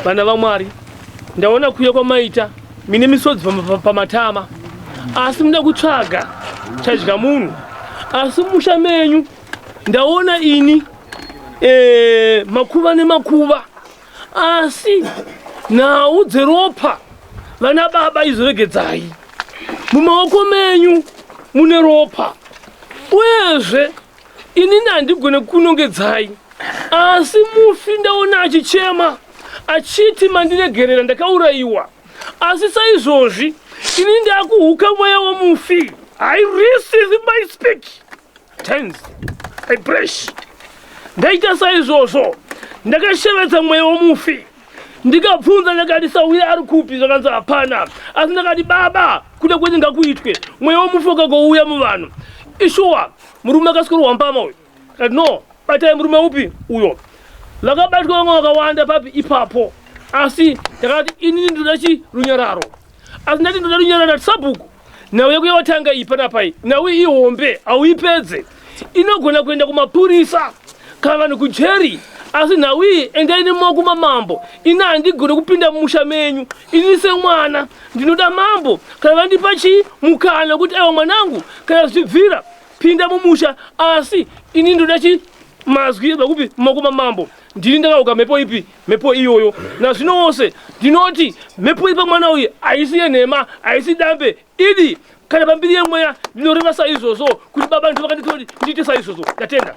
vana vaMwari. Ndaona kuuya kwamaita mine misodzi pamatama, asi muda kutsvaga chadya munhu, asi musha menyu ndaona ini e, makuva nemakuva, asi nhau dzeropa vana baba izoregedzai mumaoko menyu mune ropa, uyezve inini handigone kunongedzai, asi mufi ndaona achichema achiti mandiregerera ndakaurayiwa, asi saizvozvi ini ndakuhuka mweya womufi. I receive my speak tens I brush. Ndaita saizvozvo, ndakashevedza mweya womufi ndikabvunza, ndakati sauya ari kupi? Zvakanzi hapana. Asi ndakati baba, kuda kwenyu ngakuitwe. Mweya womufi wakagouya muvanhu. Ishuwa murume akaswero mbama uyu. Kati no, batai murume upi uyo. Vakabatwa vamwe vakawanda papi ipapo. Asi ndakati inini ndinoda chi runyararo. Asi ndati ndinoda runyararo ndati sabhuku. Nhau yako yawatanga iyi panapa iyi, nhau iyi ihombe, hauipedze. Inogona kuenda kumapurisa kana vanhu kujeri. Asi nhau iyi endai nemaoko mamambo. Ini handigone kupinda mumusha menyu. Ini semwana ndinoda mambo kana vandipa chii mukana wekuti aiwa mwanangu kana zvichibvira pinda mumusha, asi ini ndoda chi mazwi vakupi mumaoko mamambo. Ndini ndakauka mhepo ipi mhepo iyoyo. Nazvino wose ndinoti mhepo ipa mwana uyu haisi yenhema, haisi dambe idi kana pambiri yemweya. Ndinoreva saizvozvo kuti baba ndivo vakanditi kuti ndiite saizvozvo. Ndatenda.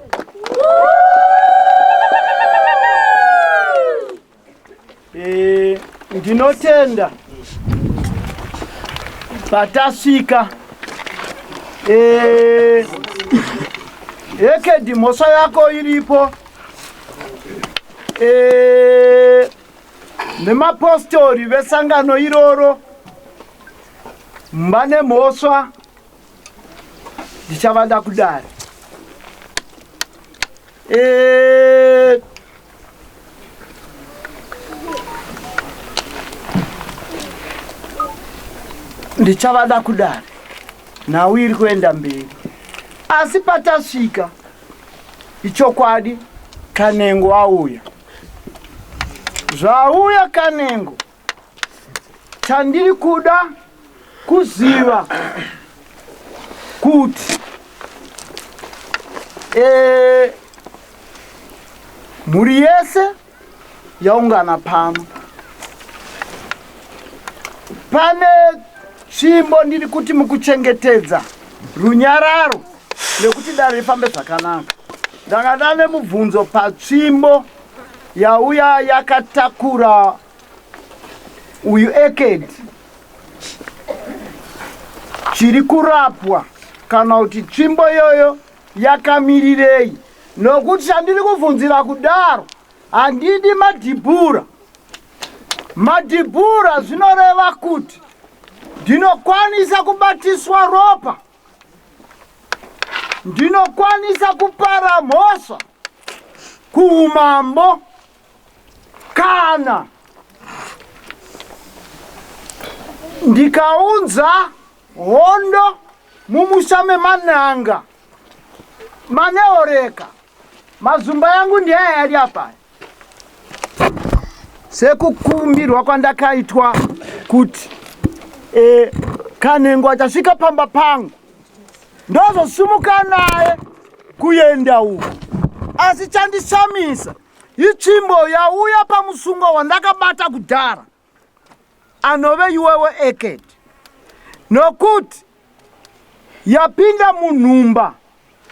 Ndinotenda patasvika. Ekedi mhosva yako iripo e, nemapostori vesangano iroro vane mhosva ndichavada kudare e, ndichavada kudare nhau iri kuenda mberi asi patasvika ichokwadi kanengo auya zvauya kanengo chandiri kuda kuziva kuti e, mhuri yese yaungana pano pane tsvimbo ndiri kuti mukuchengetedza runyararo nekuti dare rifambe zvakanaka ndanga ndane mubvunzo patsvimbo yauya yakatakura uyu ekedi chiri kurapwa kana kuti tsvimbo iyoyo yakamirirei nokuti chandiri kubvunzira kudaro handidi madhibhura madhibhura zvinoreva kuti ndinokwanisa kubatiswa ropa ndinokwanisa kupara mhosva kuumambo kana ndikaunza hondo mumusha memananga maneoreka mazumba yangu ndiaya yari apaya sekukumbirwa kwandakaitwa kuti e, kanengo achasvika pamba pangu ndozosumuka naye kuenda uku asi chandishamisa itsvimbo yauya pamusungo wandakabata kudhara anove iwewe ekedi nokuti yapinda munhumba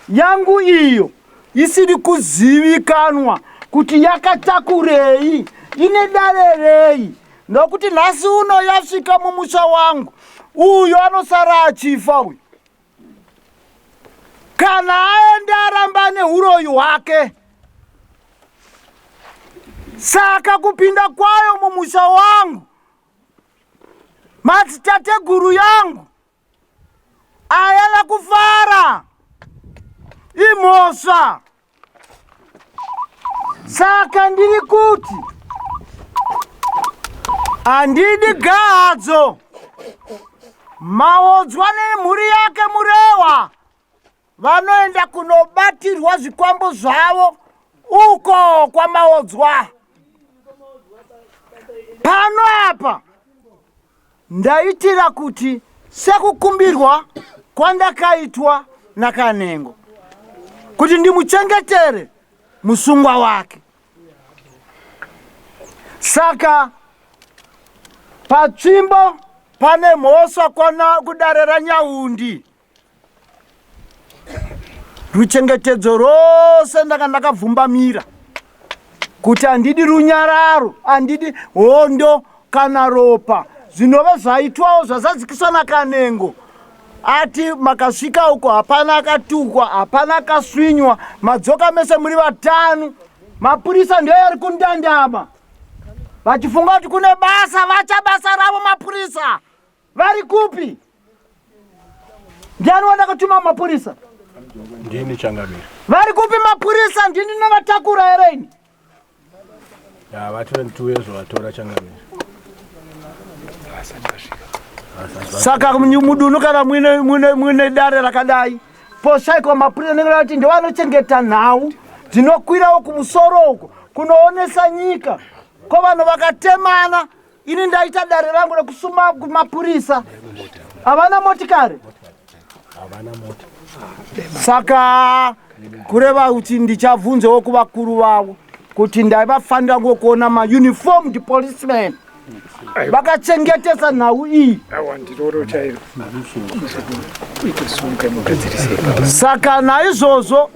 yangu iyo isiri kuzivikanwa kuti yakatakurei ine dare rei nokuti nhasi uno yasvika mumusha wangu uyo anosara achifa uyu kana aende aramba neuroyi hwake saka kupinda kwayo mumusha wangu madzitateguru yangu ayana kufara imhosva saka ndiri kuti handidi gahadzo maodzwa nemhuri yake murewa vanoenda kunobatirwa zvikwambo zvavo uko kwamaodzwa pano apa Ndaitira kuti sekukumbirwa kwandakaitwa naKanengo kuti ndimuchengetere musungwa wake. Saka patsvimbo pane mhosva kwana kudare raNyaundi. Ruchengetedzo rwose ndanga ndakabvumbamira kuti handidi runyararo, handidi hondo kana ropa zvinova zvaitwawo zvazadzikiswa naKanengo. Ati makasvika uko hapana akatukwa, hapana akaswinywa, madzoka mese muri vatanu. Mapurisa ndiyo ari kundandama vachifunga kuti kune basa, vacha basa ravo mapurisa. Vari kupi? Ndiani wandakatuma mapurisa? Ndini changamire. Vari kupi mapurisa? Ndini ndinovatakura here ini? Ya, vati tiuye zovatora changamire. Saka mudunhu kana muine muine muine dare rakadai poshaikwa mapurisa nenge vati ndovanochengeta nhau dzinokwirawo kumusoro uko kunoonesa nyika ko vanhu vakatemana Ini ndaita dare rangu rekusuma kumapurisa. Havana motikari. Havana mota. Saka kureva kuti ndichabvunzewo kuvakuru vavo kuti ndaivafanira ngokuona mauniformed policemen vakachengetesa nhau iyi. Saka naizvozvo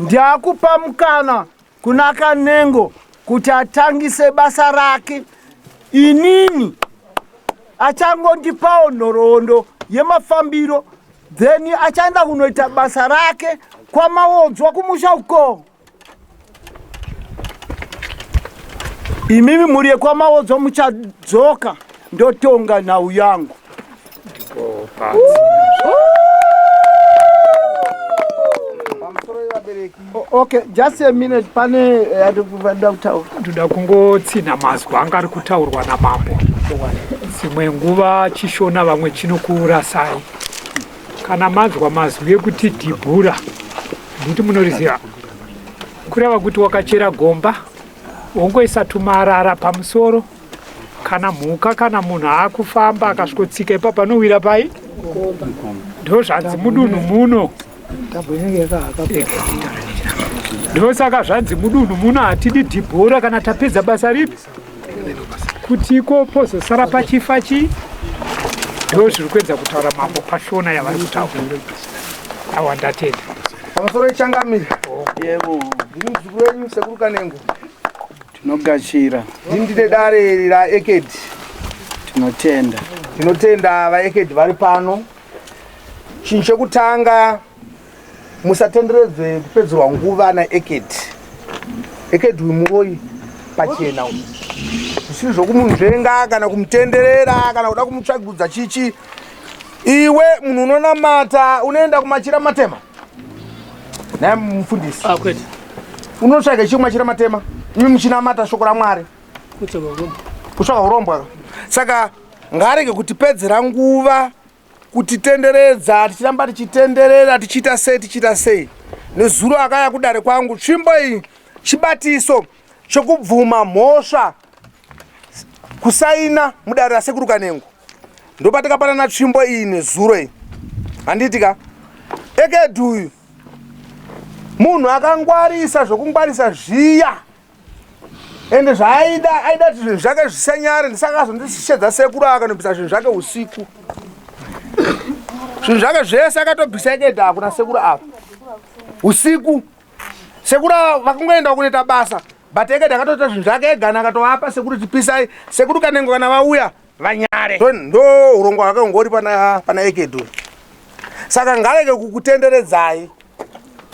ndiakupa mukana kuna Kanengo kuti atangise basa rake inini achangondipawo nhoroondo yemafambiro then achaenda kunoita basa rake kwamaodzwa kumusha uko. Imimi mhuri yekwamaodzwa muchadzoka ndotonga nhau yangu. Okay, just a minute pane eh, kutaura. Ndoda kungotsina mazwi anga ari kutaurwa namambo. Dzimwe nguva chishona vamwe chinokuurasai. Kana manzwa mazwi ekuti dhibhura, nditi munoriziva, kureva kuti wakachera gomba wongoisa tumarara pamusoro kana mhuka kana munhu akufamba akasvikotsika ipapo anowira pai ndozvanzi mudunhu muno ndosaka zvanzi mudunhu muno hatidi dhibhora kana tapedza basa ripi kuti iko pozosara pachifa chii ndo zviri kuedza kutaura mambo pashona yavari kutaura awa ndatenda pamusoro ichangamire yebo ndini muzukuru wenyu sekuru kanengo tinogashira ndini ndine dare raekedi tinotenda tinotenda vaekedi vari pano chinhu chekutanga musatenderedzwe kupedzerwa nguva naekedi ekedi uyu muroyi pachena uyu zvisiri zvokumunzvenga kana kumutenderera kana kuda kumutsvagudza chichi iwe munhu unonamata unoenda kumachira matema naye mufundisi ah, unotsvaga chii kumachira matema imi muchinamata shoko ramwari kutsvaga urombwa saka ngaarege kutipedzera nguva kutitenderedza tichiramba tichitenderera tichiita sei tichiita sei nezuro akaya kudare kwangu tsvimbo iyi chibatiso chokubvuma mhosva kusaina mudare rasekuru kanengo ndopatakapanana tsvimbo iyi nezuro iyi handiti ka ekedhi uyu munhu akangwarisa zvokungwarisa zviya ende zvaaida aida kuti zvinhu zvake zvisanyare ndisaka azondishedza sekuru akanobvisa zvinhu zvake usiku zvinhu zvake zvese akatobvisa ikeda hakuna sekuru ava usiku sekuru ava vakungoenda kunoita basa but ekeda akatoita zvinhu zvake egana akatovapa sekuru chipisai sekuru kanengo kana vauya vanyare ndo urongwa hwake ungori pana pana ekedu saka ngarege kukutenderedzai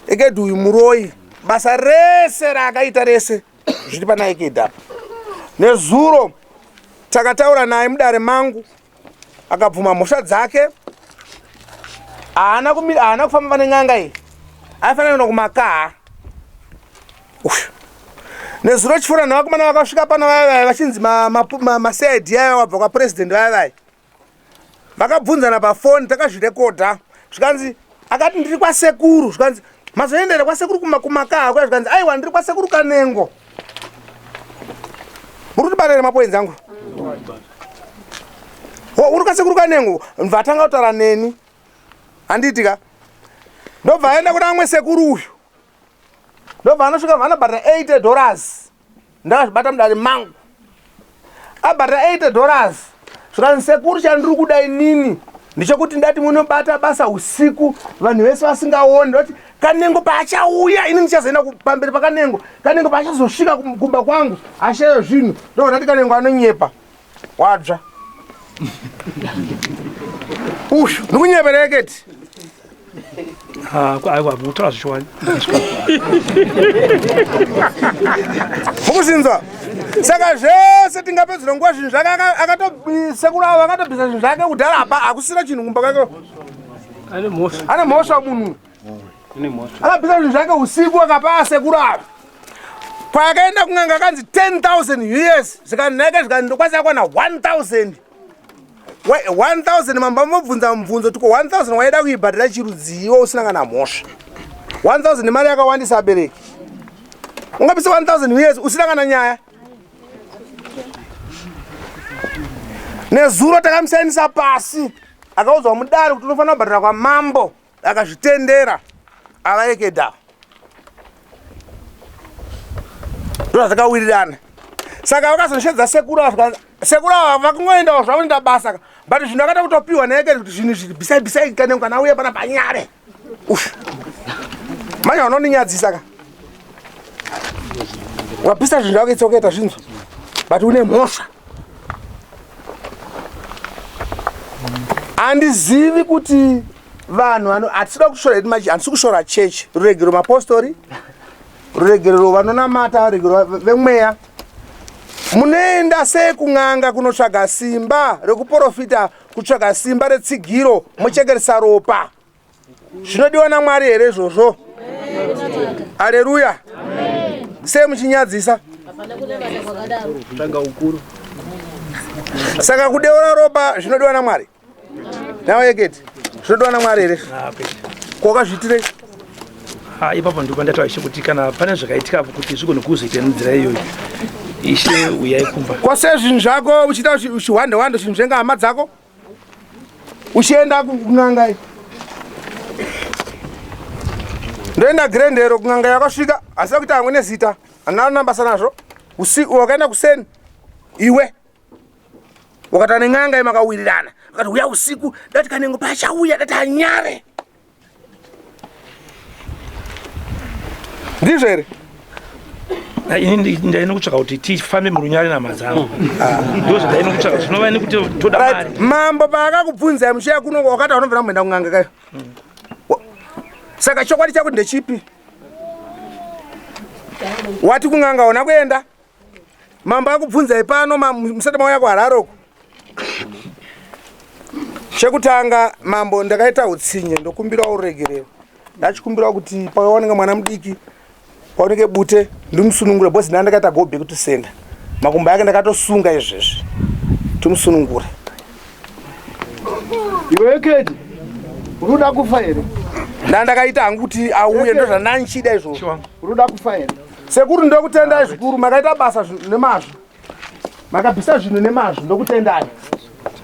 ekedu uyu muroyi basa rese raakaita rese zviri pana ekedu apa nezuro takataura naye mudare mangu akabvuma mhosva dzake haana kumira haana kufamba pane n'anga iyi aifanira kuenda kumakaha uyu nezuro chifura nevakomana vakasvika pano vaya vaya vachinzi macid aya wabva kwapresident vaya vaya vakabvunzana pafoni takazvirekodha zvikanzi akati ndiri kwasekuru zvikanzi mazoendera kwasekuru kumakaha kuya zvikanzi aiwa ndiri kwasekuru kanengo muri kutibatira mapoinzi angu uri kwasekuru kanengo vatanga kutaura neni handiti ka ndobva aenda kuna amwe sekuru uyu ndobva anosvika vanobhadhara 80 dollars ndakazvibata mudare mangu abhadhara 80 dollars zvikanzi sekuru chandiri kuda inini ndechekuti ndati munobata basa usiku vanhu vese vasingaoni ndoti kanengo paachauya ini ndichazoenda pamberi pakanengo kanengo paachazosvika kumba kwangu ashayo zvinhu ndobva ndati kanengo anonyepa wadzva ushu ndikunyepereketi Ah, aiwa mutaura zvichiwani mukuzinzwa saka zvese tingapedzera nguva zvinhu zvake akatosekuru avo akatobvisa zvinhu zvake kudhara apa hakusina chinhu kumba kwake ane mhosva munhu akabvisa zvinhu zvake usiku akapa asekuru ava paakaenda kun'anga akanzi 10000 years zvikanaka zvikanzi ndokwanisa kwana 1000 1000 mamba mobvunza mubvunzo tiko 1000 waida kuibhadhara chirudziiwo usina kana mhosva 1000 mari yakawandisa abereki ungabisa 1000 years usina kana nyaya nezuro takamusainisa pasi akaudzwa mudare kuti unofanira kubhadhara kwamambo akazvitendera avaekeda ndozvatakawirirana saka vakazonshedza sekuru ava sekuru ava vakungoendawo zvavo nda basa but zvinhu akada kutopiwa naye kuti zvinhu izvi bisai bisai kana kana uye pana panyare ush manje vanondinyadzisa ka wapisa zvinhu zvako itsoketa zvinzwa but une mhosva handizivi kuti Vanhu vano hatisida kushora hedu machi handisi kushora chechi. Ruregero mapostori, ruregerero vanonamata, ruregerero vemweya. Munoenda sei kun'anga kunotsvaga simba rekuporofita, kutsvaga simba retsigiro, mochekeresa ropa? Zvinodiwa naMwari here izvozvo? Aleluya. Sei muchinyadzisa? Saka kudeura ropa zvinodiwa naMwari? Nawe Eketi, zvinodiwa naMwari here? Ko wakazviitirei? Ah, ipapo ndipo pandataura ishe kuti kana pane zvakaitika apo kuti zvigone kuzoita nenzira iyoyo ishe uyai kumba. Ko sei zvinhu zvako uchiita uchihwande hwande uchinzvenga hama dzako? Uchienda kun'anga iyi. Ndoenda Grendero kun'anga yakasvika asi akuita hamwe nezita. Handina basa nazvo. Usiku wakaenda kuseni iwe wakata nen'anga yemakawirirana akati uya usiku dati kanengo pachauya dati anyare ndizvo here ini ndaine kutsvaka kuti tifambe murunyare namadzangu ah. ndo zvandaine kutsvaka zvinova ini kuti toda mari mambo paakakubvunzai muchiya kuno wakati aunobvira kumboenda kun'anga kayo saka chokwadi chako ndechipi wati kun'anga ona kuenda Mambo akubvunzai pano musati mauya kuHarare uko. Chekutanga mambo ndakaita utsinye ndokumbirawo ruregerero. Ndachikumbirawo kuti pawanenge mwana mudiki paoneke bute ndimusunungure because ndanga ndakaita go back to sender. Makumbo ake ndakatosunga izvezvi. Timusunungure. Iwe Kedi, unoda kufa here? Ndandakaita hangu kuti auye ndozvandanchida izvozvo. Unoda kufa here? Sekuru ndokutendai zvikuru makaita basa nemazvo. Makabvisa zvinhu nemazvo ndokutendai.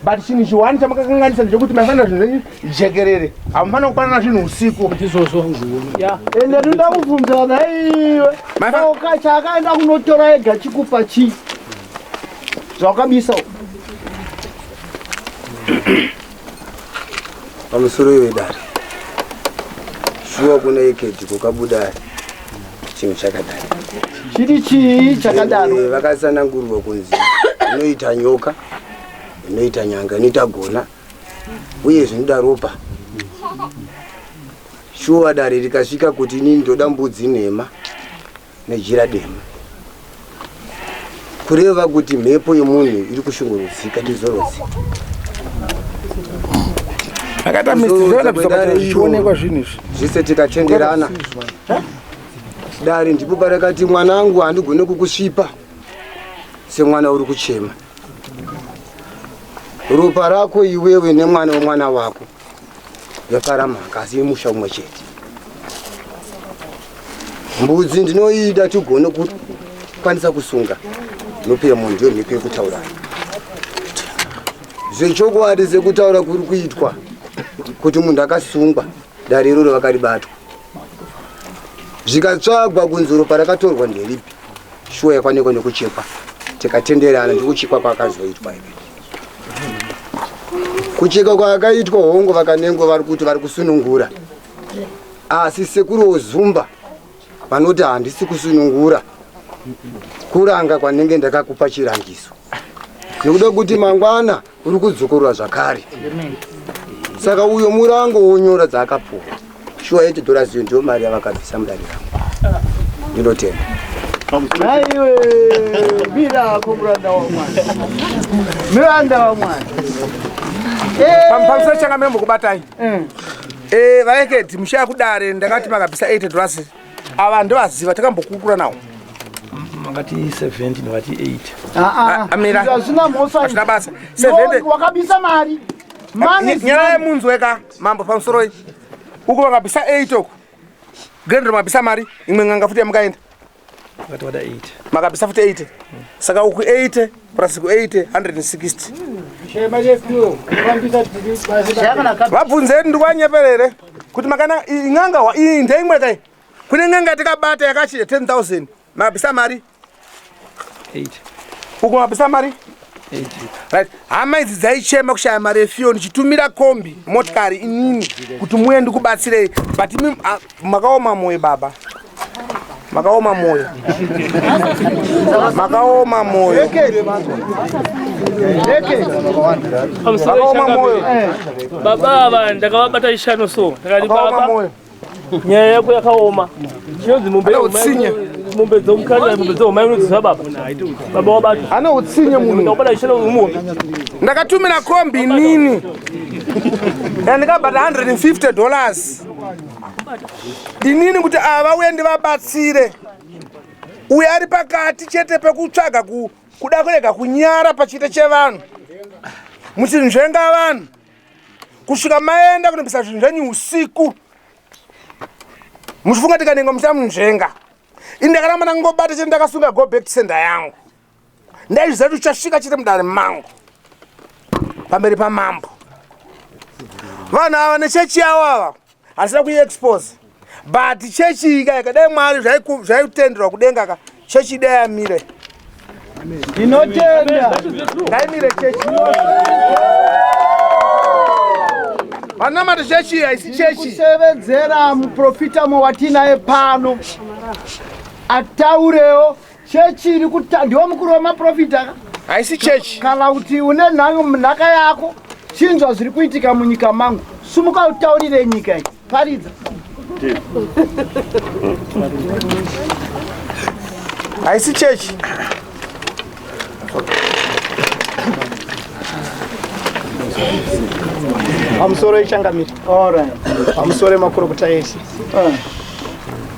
But chinhu chiwani chamakakanganisa ndechekuti maifanira zvinhu zvenyu jekerere. Hamufanira kupanana zvinhu usiku. Izvozvo. Ende ndinoda kubvunza nhaiwe. Saka chaakaenda kunotora ega chikupa chii? Zvawakabisa uko. Pamusoro iwe dare. Shuwa kuna Ekedhi kukabuda chinhu chakadai. Chiri chii chakadaro? Eh, vakatsanangurwa kunzi inoita nyoka, inoita nyanga, inoita gona uye zvinoda ropa. Shuwa dare rikasvika kuti inini ndoda mbudzi nhema nejira dema kureva kuti mhepo yemunhu iri kushungurudzika tizorodzi akaita mistizvionekwa zvinhu izvi zvese tikatenderana dare ndipo parakati mwanangu handigone kukusvipa semwana uri kuchema ropa rako iwewe nemwana wemwana wako yapara mhaka asi yemusha umwe chete mbudzi ndinoida tigone kukwanisa kusunga nhope yemunhu ndiyo mhepo yekutaurana zvechokwadi sekutaura kuri kuitwa kuti munhu akasungwa dare iroro vakaribatwa zvikatsvagwa kunzi ropa rakatorwa nderipi shuwa yakwanikwa nekuchekwa tikatenderana ndikuchekwa kwakazoitwa ivi kuchekwa kwakaitwa hongo vakanengwa vari kuti vari kusunungura asi sekuru ozumba vanoti handisi kusunungura kuranga kwanenge ndakakupa chirangiso nekuda kuti mangwana uri kudzokorora zvakare saka uyo murango wonyora dzaakapuwa shuwa yeti dollars iyo ndiyo mari yavakabvisa mudare rangu ndinotenda Aiwe, mira ako muranda waMwari. Muranda waMwari. Pamusoro changamire mukubatai. Eh, vaeketi mushaya kudare ndakati makabvisa 80 dollars. Ava ndovaziva takambokurukura nawo. Makati 70 ndikati 8. Ah, ah. Amira. Hazvina mhosva. Hazvina basa. 70. Wakabisa mari. Mani Nyaya yemunzwe ka mambo pamusoroi. Uko vakabvisa 8 uko. Grendro mabvisa mari imwe n'anga futi yamukaenda. Vakati vada 8. Makabvisa futi 80. Saka uku 80 plus ku 80 160. Vabvunzeni ndikuvanyeperere kuti makana n'anga iyi ndeimwe kai. Kune n'anga yatakabata yakachija 10000 makabvisa mari 8. Uko mabvisa mari 8. Right. Hama idzi dzaichema kushaya mari yefiyo ndichitumira kombi motikari inini kuti muuye ndikubatsirei but imi makaoma moyo baba. Makaoma moyo. Makaoma moyo. Pamusoro changamire. Baba ava ndakavabata ishano so. Ndakati baba nyaya yako yakaoma. Chinonzi mombe utsinye. Mombe dzomukadzi mombe dzomai unodziziva baba. Baba wabata. Ane utsinye munhu. Ndakabata ishano mombe. Ndakatumira kombi inini yandikabhata 150 dollars inini kuti ava vauye ndivabatsire. Uyo ari pakati chete pekutsvaga kuda kurega kunyara pachiita chevanhu muchinzvenga vanhu kusvika maenda kunobvisa zvinhu zvenyu usiku muchifunga tikanenga muchamunzvenga. Ini ndakaramba ndangobata chete ndakasunga go back to sender yangu. Ndaizviziva kuti uchasvika chete mudare mangu pamberi pamambo. Vanhu ava nechechi yavo ava handisina kuiexpose, but chechi ika ikadai Mwari zvaitenderwa kudenga ka, chechi idai yamire. Ndinotenda. Ngaimire chechi. Vanamata chechi haisi chechi. Kusevedzera muprofita mowatinaye pano ataurewo chechi iri kuta ndiwo mukuru wemaprofita ka? Haisi chechi. Kana kuti une nhaka yako, chinzwa zviri kuitika munyika mangu, sumuka utaurire nyika iyi, paridza. Haisi chechi. Pamusoro ichangamire. Pamusoro emakurukota ese.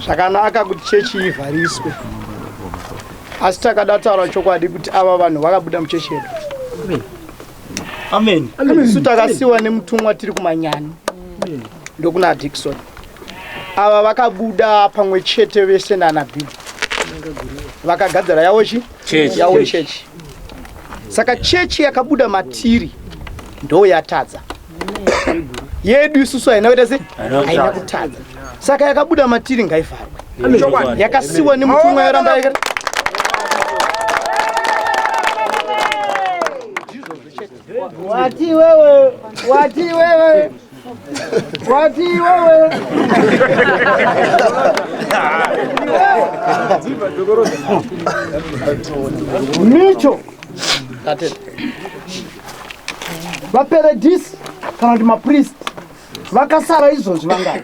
Zvakanaka kuti chechi ivhariswe, asi takada taura chokwadi kuti ava vanhu vakabuda muchechi yedu. Amen. Isu takasiwa nemutumwa tiri kumanyani ndokuna Dickson. Ava vakabuda pamwe chete vese nana Bill, vakagadzira yavo chi Chechi. yavo chechi. Saka chechi yakabuda matiri ndo yatadza. Yedu isusu haina kuita se haina kutadza. Saka yakabuda matiri ngaivharwe. Chokwadi. Yakasiwa nemutumwa yoramba Wati wewe, wati wewe, wati wewe. Micho vaperedhisi kana kuti mapristi vakasara izvozvi vangani?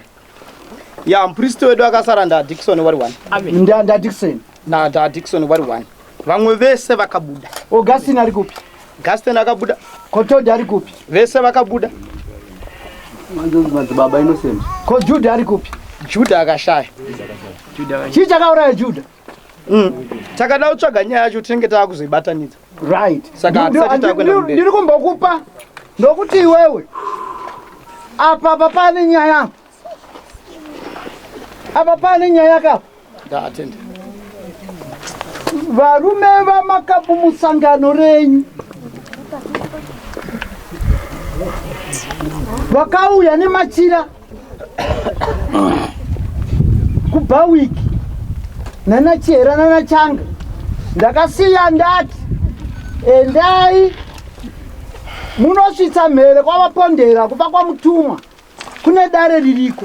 Ya, mupristi wedu akasara ndaDickson wari one. NdaDickson. NdaDickson wari one. Vamwe vese vakabuda. Augustin ari kupi? Gaston akabuda. Kotodi ari kupi? Vese vakabuda. Madzibaba Innocent. Ko Juda ari kupi? Juda akashaya. Chii chakauraya Juda? Takada kutsvaga nyaya yacho tinenge taakuzoibatanidza. Right. Saka hatisati takuenda kumberi. Ndiri kumbokupa ndokuti iwewe apa apa pane nyaya, apa pane nyaya ka. Ndatenda. Varume vamakapu musangano renyu vakauya nemachira kubhawiki nanachihera nanachanga, ndakasiya ndati endai munosvitsa mhere kwavapondera kubva kwamutumwa kune dare ririko.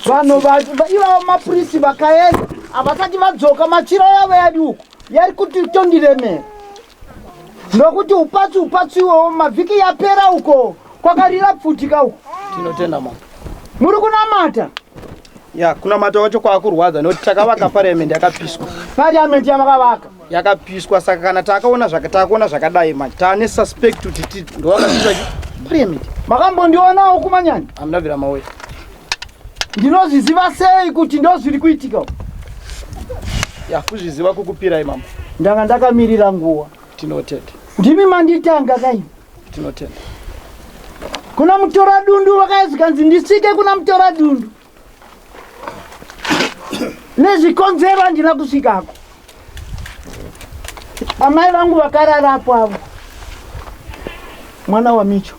Vanhu ivavo mapurisi vakaenda havasati vadzoka, machira yavo yadi uko yari kuti tondiremera nokuti upatsi upatsi iwowo mavhiki yapera uko kwakarira pfutika uko. Tinotenda mambo. Muri kunamata? Ya, kunamata kwacho kwakurwadza nokuti takavaka parliament yakapiswa. Parliament yamakavaka yakapiswa, saka kana takaona takaona zvakadai manje taane suspect kuti ndowakapisa parliament. Makambondionawo kumanyani? Hamuna bvira mauya. Ndinozviziva sei kuti ndozviri kuitika? Ya, kuzviziva kukupirai mambo. Ndanga ndakamirira nguva. Tinotenda. Ndimi manditanga kai. Tinotenda. Kuna mutora dundu vakazikanzi ndisvike kuna mutora dundu nezvikonzero handina kusvikako. Amai vangu vakararapo avo, mwana waMicho,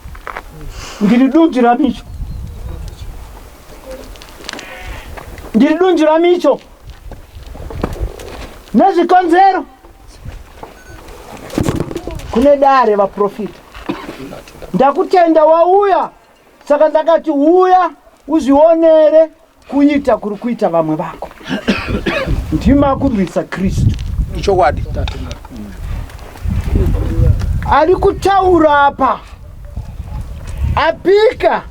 ndiri dunzvi raMicho, ndiri dunzvi raMicho nezvikonzero kune dare vaprofita. Ndakutenda wauya, saka ndakati uya uzvionere kuita kuri kuita vamwe vako. Ndima kurwisa Kristu. Ichokwadi. Ari kutaura apa apika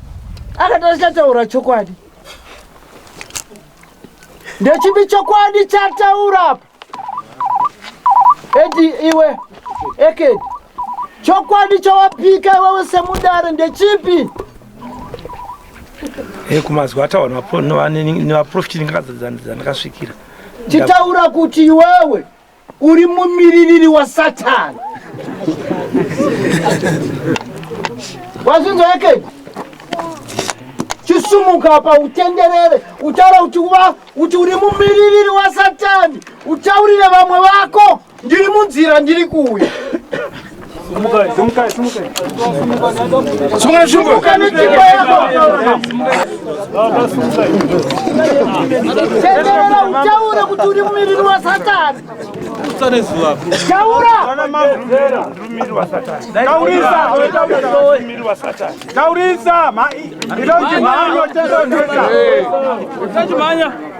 akati achataura chokwadi. Ndechipi chokwadi chataura apa? Edi iwe Ekedi, chokwadi chawapika iwewe semudare ndechipi? Eh, kumazwi ataurwa nevaprofiti ndakasvikira. Chitaura kuti iwewe uri mumiririri wasatani. Wazvinzwa Ekedi? Chisumuka apa utenderere, utaura kuti uva kuti uri mumiririri wasatani, utaurire vamwe vako, ndiri munzira, ndiri kuuya. Sumuka netsvimbo yako. Tenderera utaure kuti uri mumiriri wasatani. Taura! Taurisa!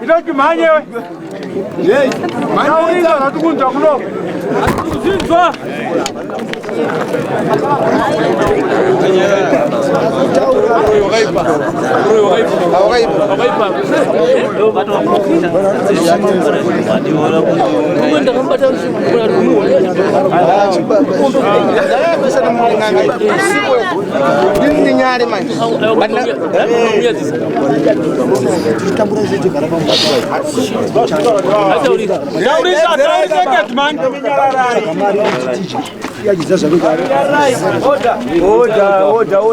Inochimhanya iwe. Taurisa zvatikunzwa kuno. Kuzvinzwa.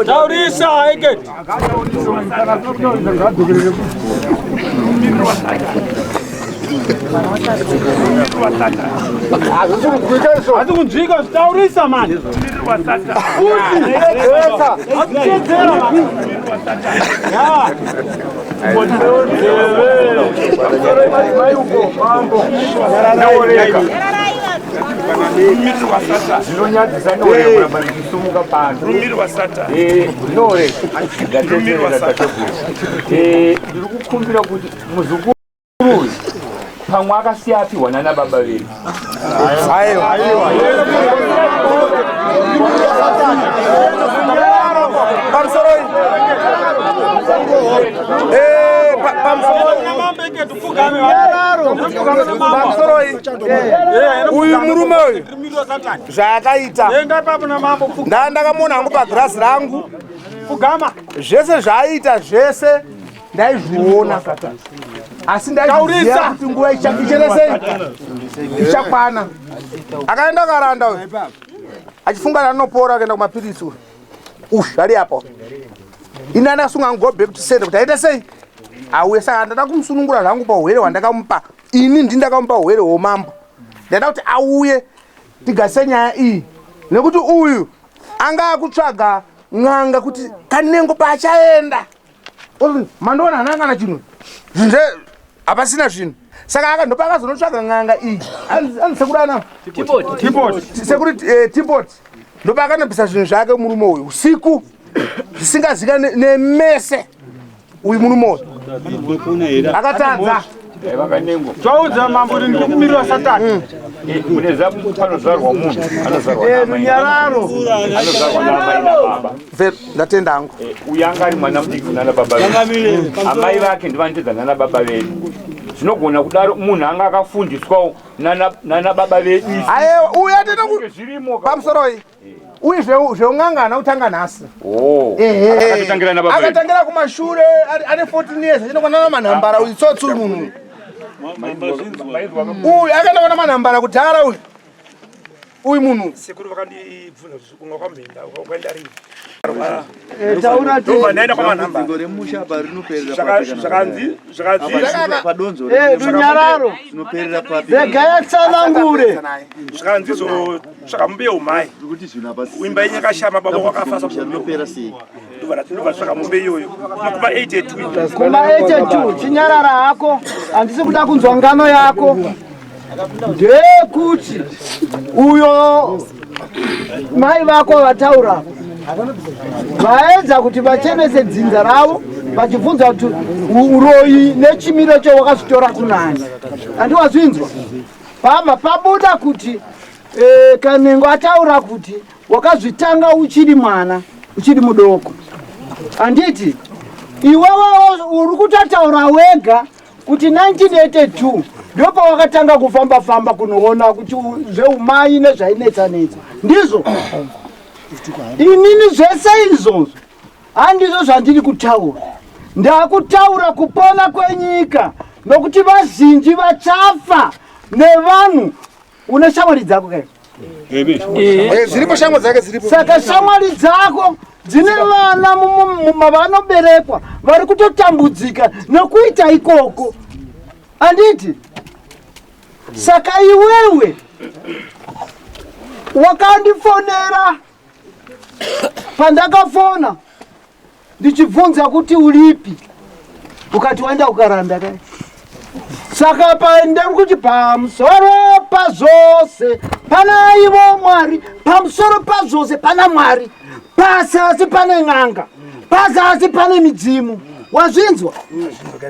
Taurisa Ekedi. Hazvisi kunzwika zvitaurisa mani. Zvinonyadzisa neurema ndichisumuka pano. Ndiri kukumbira kuti muzukuru uyu pamwe akasiya apiwa nana baba vedu. Pamusoro pamusoroi uyu murume uyu zvaakaita ndaa ndakamuona hangu pagirazi rangu zvese zvaaita zvese ndaizviona asi ndaizviziva kuti nguva icheresei ichakwana akaenda karanda uyu achifunga anopora akaenda kumapiritsi uyu uyu ari apo ini andasunga go back to sender kuti aita sei auye saka ndada kumusunungura zvangu pauhwere hwandakamupa ini ndi ndakamupa uhwere hwomambo ndaida kuti auye tigase nyaya iyi nekuti uyu anga akutsvaga n'anga kuti kanengo paachaenda mandiona hana kana chinhu zvinhu hapasina zvinhu saka aka ndopa akazonotsvaga n'anga iyi anzi sekuru ana sekuru eh, tipot ndopa akanobvisa zvinhu zvake murume uyu usiku zvisingazika nemese uyu murume uyu akatadza Twaudza mambo kuti ndiri kumirira Satani. Mm. Mune zamu panozvarwa munhu anozvarwa eh, runyararo anozvarwa naamai nababa. Ndatenda hangu. Eh, uyu anga ari mwana mudiki kunana baba vedu. Amai vake ndivanotedza nana baba vedu. Zvinogona kudaro munhu anga akafundiswawo nana baba vedu. Ayewa uyu atenda pamusoroi. Uyu zveun'anga haana kutanga nhasi. Oh. Akatangira kumashure ane 14 years achindokwana manhambara uyu tsotsi uyu munhu. Uyu akaenda kwana manhambara kudhara uyu. Uyu munhu. Sekuru vakandibvunza kuti kumwa kwamhenda ukaenda rini? Eh, taura Ndobva ndaenda kwamanhambara. remusha apa rinoperera Zvakanzi zvakanzi padonzo Eh, runyararo. rinoperera papi Regai atsanangure. Zvakanzi zotsvaka mombe yeumai. Imba yenyu yakashama baba wakafasa rinopera sei? Ndobva tsvaka mombe iyoyo. Kuma 82. Kuma 82 chinyarara hako, handisi kuda kunzwa ngano yako. Ndeyekuti uyo mai vako vataura vaedza kuti vachenese dzinza ravo vachibvunza kuti uroyi nechimiro cho wakazvitora kunani handi wazvinzwa pama pabuda kuti E, Kanengo ataura kuti wakazvitanga uchiri mwana, uchiri mudoko, handiti? Iwewe uri kutotaura wega kuti 1982 ndopawakatanga kufamba famba kunoona kuti zveumai nezvainetsa netsa, ndizvo? Inini zvese izvozvo handizvo zvandiri kutaura. Ndakutaura kupona kwenyika, nokuti vazhinji vachafa nevanhu. Une shamwari dzako kai? Ziripo shamwari dzake ziripo. Saka shamwari dzako dzine vana mavanoberekwa vari kutotambudzika nekuita ikoko, handiti? Saka iwewe wakandifonera pandakafona ndichibvunza kuti uripi, ukati waenda ukaranda kai. Saka paenderi kuti pamusoro pazvose pana ivo Mwari, pamusoro pazvose pana Mwari, pazasi pane n'anga, pazasi pane midzimu. Wazvinzwa?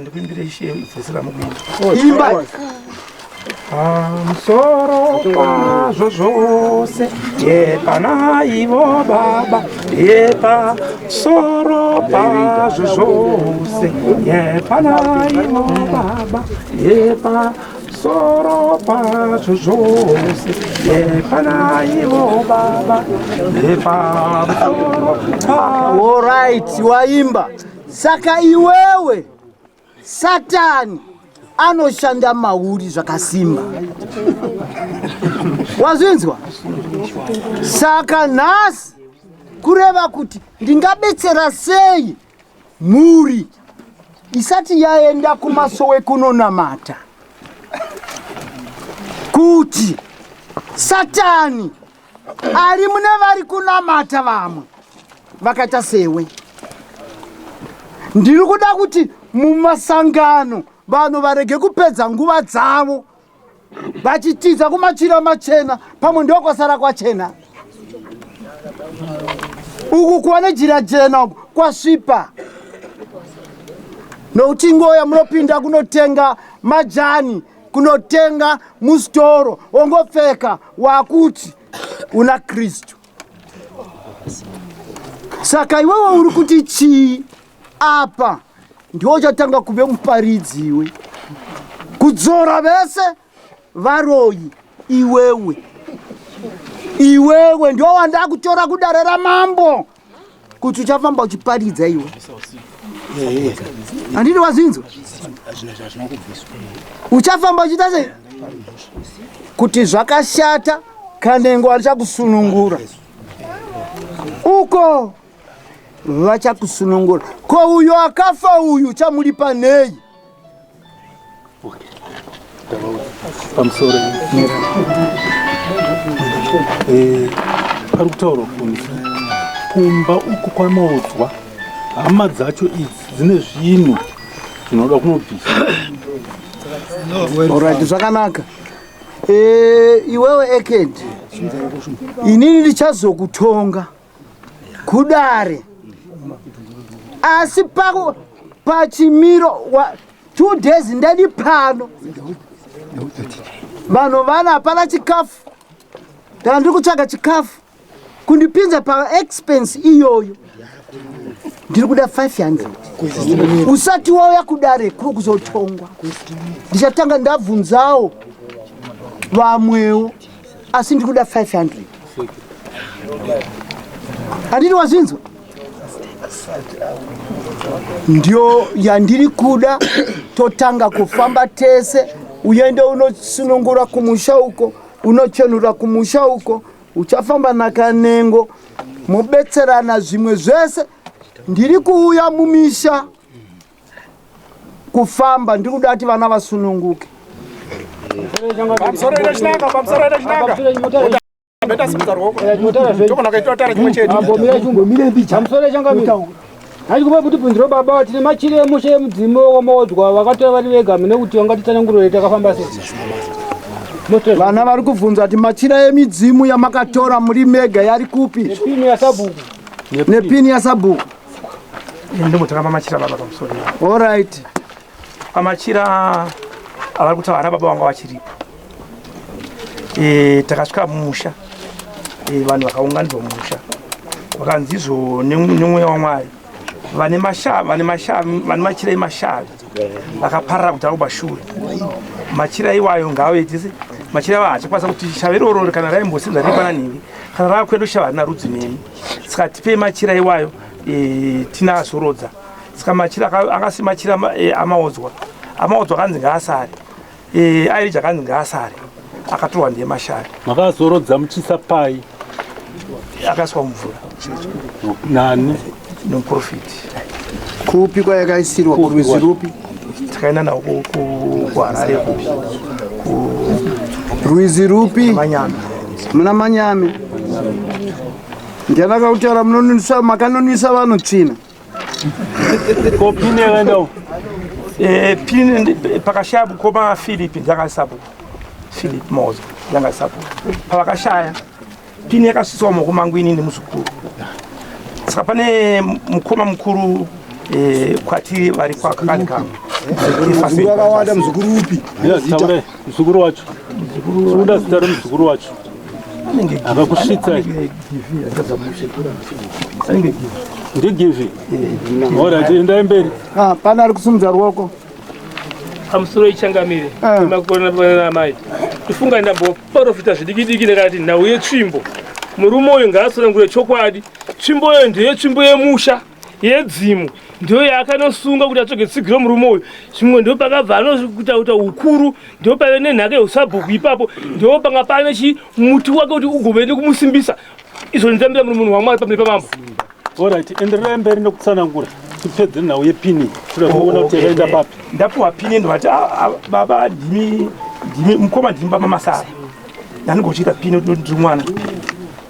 Ndikuimbire ishe vhesi ramukuimba. Imba. Pamusoro pazvo zvose yepana ivo Baba, yepasoro pazvo zvose yepana ivo Baba, yepasoro pazvo zvose yepana ivo Baba, yepasoro. Alright, waimba. Saka iwewe Satani anoshanda mauri zvakasimba, wazvinzwa? Saka nhasi kureva kuti ndingabetsera sei mhuri isati yaenda kumasowe kunonamata, kuti Satani ari mune vari kunamata vamwe vakaita sewe. Ndiri kuda kuti mumasangano vanhu varege kupedza nguva dzavo vachitiza kumachira machena, pamwe ndokwasara kwachena uku kuva nejira jena uku kwasvipa, nokuti ngoya munopinda kunotenga majani, kunotenga musitoro, wongopfeka wakuti una Kristu. Saka iwewe uri kuti chii apa? Ndiwo uchatanga kuve muparidzi iwe, kudzora vese varoyi. Iwewe ndiwo wandakutora kudare ramambo kuti uchafamba uchiparidza iwe, handiti? Wazvinzwa? Uchafamba uchiita sei kuti zvakashata. Kanengo achakusunungura uko, vachakusunungura. Ko uyo akafa uyu uchamulipa nei? Pamusoro, pari kutaurwa kunzi kumba uku kwamaodzwa hama dzacho idzi dzine zvinhu zvinoda kunobvisa. Alright, zvakanaka. Iwewe Eked, inini ndichazokutonga kudare, asi pachimiro 2 days ndadi pano vanhu vana hapana chikafu. Kana ndiri kutsvaga chikafu kundipinza paexpense iyoyo, ndiri kuda 500. Usati wauya kudare kuri kuzotongwa, ndichatanga ndabvunzawo vamwewo, asi ndiri kuda 500, handiti? Wazvinzwa? Ndio yandiri kuda. Totanga kufamba tese, uende unosunungura kumusha uko, unochenura kumusha uko. Uchafamba naKanengo, mobetserana zvimwe zvese. Ndiri kuuya mumisha kufamba, ndiri kuda kuti vana vasununguke. Pamusoro ine chinanga, pamusoro ine chinanga. Beta simudza ruoko. Tokona kaitwa tara chimwe chedu. Pamusoro changamira, hachikupa kuti bvunziro baba, tine machire emushe emudzimu wamaodzwa vakatora vari vega mune kuti vangatitsanangurire takafamba sei? Vana vari kubvunza kuti machira emidzimu yamakatora muri mega yari kupi? Nepini yasabhuku. Nepini yasabhuku. Ndimbotora pamachira baba, pamusoro. Alright. Pamachira avari kutaura, ana baba vanga vachiripo. E, takasvika mumusha e, vanhu vakaunganidzwa mumusha vakanzi izvo nemweya wamwari vane mashavi vane mashavi vane machira emashavi vakaparara kudhara kumashure machira iwayo ngaaite machira iwayo hachakwanisa kuti shavi iroro kana raimbosenza riri pana nhingi kana rava kuenda kushava harina rudzi nemi saka tipei machira iwayo e, tinazorodza saka machira akasi machira e, amaodzwa amaodzwa akanzi ngaasare e, airija akanzi ngaasare akatorwa ndiye mashavi makazorodza muchisa pai akaiswa mumvura nani nomuprofiti kupi kwayakaisirwa kurwizi rupi takaenda nawo kuharare rwizi rupi manyame muna manyame ndiani akakutaura munonunisa makanonisa vanhu tsvina ko pini yakaendawo eh, pini pakashaya mukoma philip ndiangaisabhuku philip mozo ndiangaisabhuku pavakashaya pini yakasvitswa mumaoko mangu inini muzukuru saka pane mukoma mukuru eh, kwatiri vari kwakakani kangu Muzukuru akawanda, muzukuru upi? Zita. Muzukuru wacho. Tinoda zita remuzukuru wacho. Akakusvitsai. Ndigivi. Alright, endai mberi. Ah, pane ari kusimudza ruoko. Pamusoro ichangamire makore namai ndifunga ndamboprofita zvidiki diki ndakati nhau yetsvimbo murume uyu ngaatsanangure chokwadi tsvimbo iyo ndeyetsvimbo yemusha yedzimu ndiyo yaakanosunga kuti atsvage tsigiro murume uyu zvimwe ndo pakabva anokuita kuita ukuru ndo paive nenhaka yeusabhuku ipapo ndo panga pane chimuti wake kuti ugove nekumusimbisa izvo nditambira muri munhu wamwari pamberi pamambo Alright, endererai mberi nekutsanangura. Tipedze nhau yepini. Toda kuona kuti yakaenda papi. Ndapuwa pini ndovati ah, ah, baba ndimi ndimi mukoma ndimi baba masara. Ndanigochiita pini kuti ndiri mwana.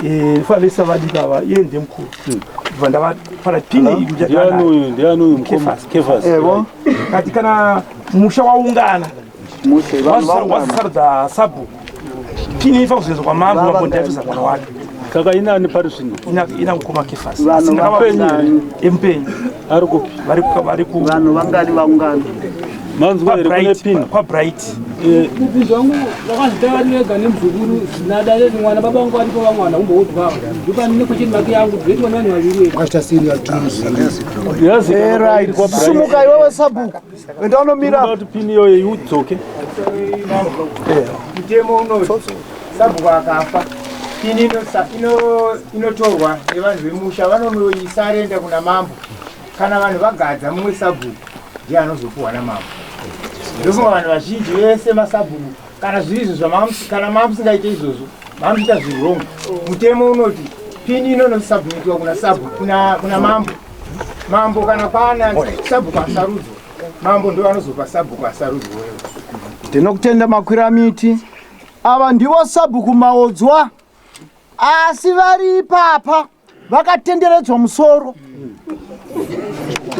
Eh, fa vese vadiki ava iye ndiye mukuru. Ndibva ndavapara pini iyi kuti Ndiani uyu? Ndiani uyu mukoma? Kefas. Evo. Kati kana musha waungana. vanhu vaungana. Wasarudza sabhuku. Pini ifa kuzoenzwa kwamambo mambo ndiye mwana wake. Saka inani pari zvino? Ina ina mukoma Kefas. Vanhu Asi ndakava- vangani? Emupenyu. Ari kupi? Vari ku vari ku Vanhu vangani vaungana? Manzwa here kune pini? Kwa Bright. Kupi zvangu vakazvitava ndega nemuzukuru nadare mwana baba vangu varipo vamwana umboudzwa ndopane question mark yangu ndinoitwa nevanhu vaviri Eh, right. Simuka iwewe sabhuku. Enda unomira. Kuti pini iyoyo iudzoke. Mutemo unoti sabhuku akafa pini inotorwa nevanhu vemusha vanonoisarenda kuna mambo kana vanhu vagadza mumwe sabhuku ndiye anozopuhwa namambo ndofunga vanhu vazhinji vese masabhuku kana zviri izvo kana mamusingaite izvozvo mamuchiita zviri wrong mutemo unoti pini inonosabhumitiwa kuna sabhuku kuna mambo mambo kana pana sabhuku asarudzwa mambo ndo anozopa sabhuku asarudzwa wewe Ndinokutenda makwira miti. Ava ndivo sabhuku maodzwa. Asi vari ipapa vakatenderedzwa musoro.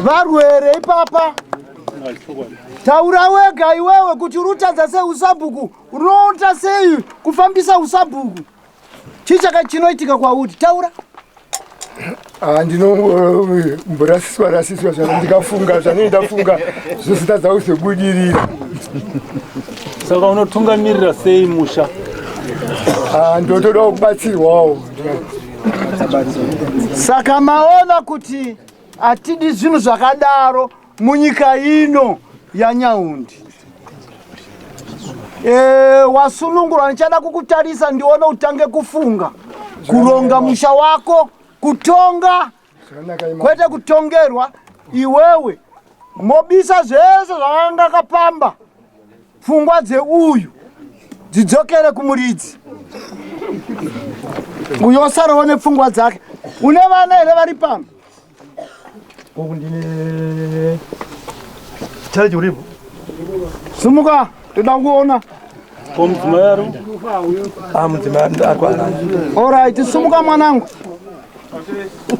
Varwere ipapa. Taura wega iwewe kuti uri kutadza sei usabhuku, unoita sei kufambisa usabhuku. Chii chaka chinoitika kwauri? Taura. Ah, ndinomborasiswa rasiswa zvano ndikafunga zvanenge ndafunga zvositadza kuzobudirira Saka unotungamirira sei musha? Ah, ndotodawo kubatsirwawo Saka maona kuti hatidi zvinhu zvakadaro munyika ino yaNyaundi. E, wasunungurwa ndichada kukutarisa ndione utange kufunga kuronga musha wako kutonga kwete kutongerwa iwewe mobisa zvese zvakanga kapamba pfungwa dzeuyu dzidzokere kumuridzi uyo osarawo nepfungwa dzake une vana here vari pano Uku ndine challenge uripo. Simuka, toda kuona. Ko mudzimai ari? Ah, mudzimai ari kuharare. Alright, simuka mwanangu.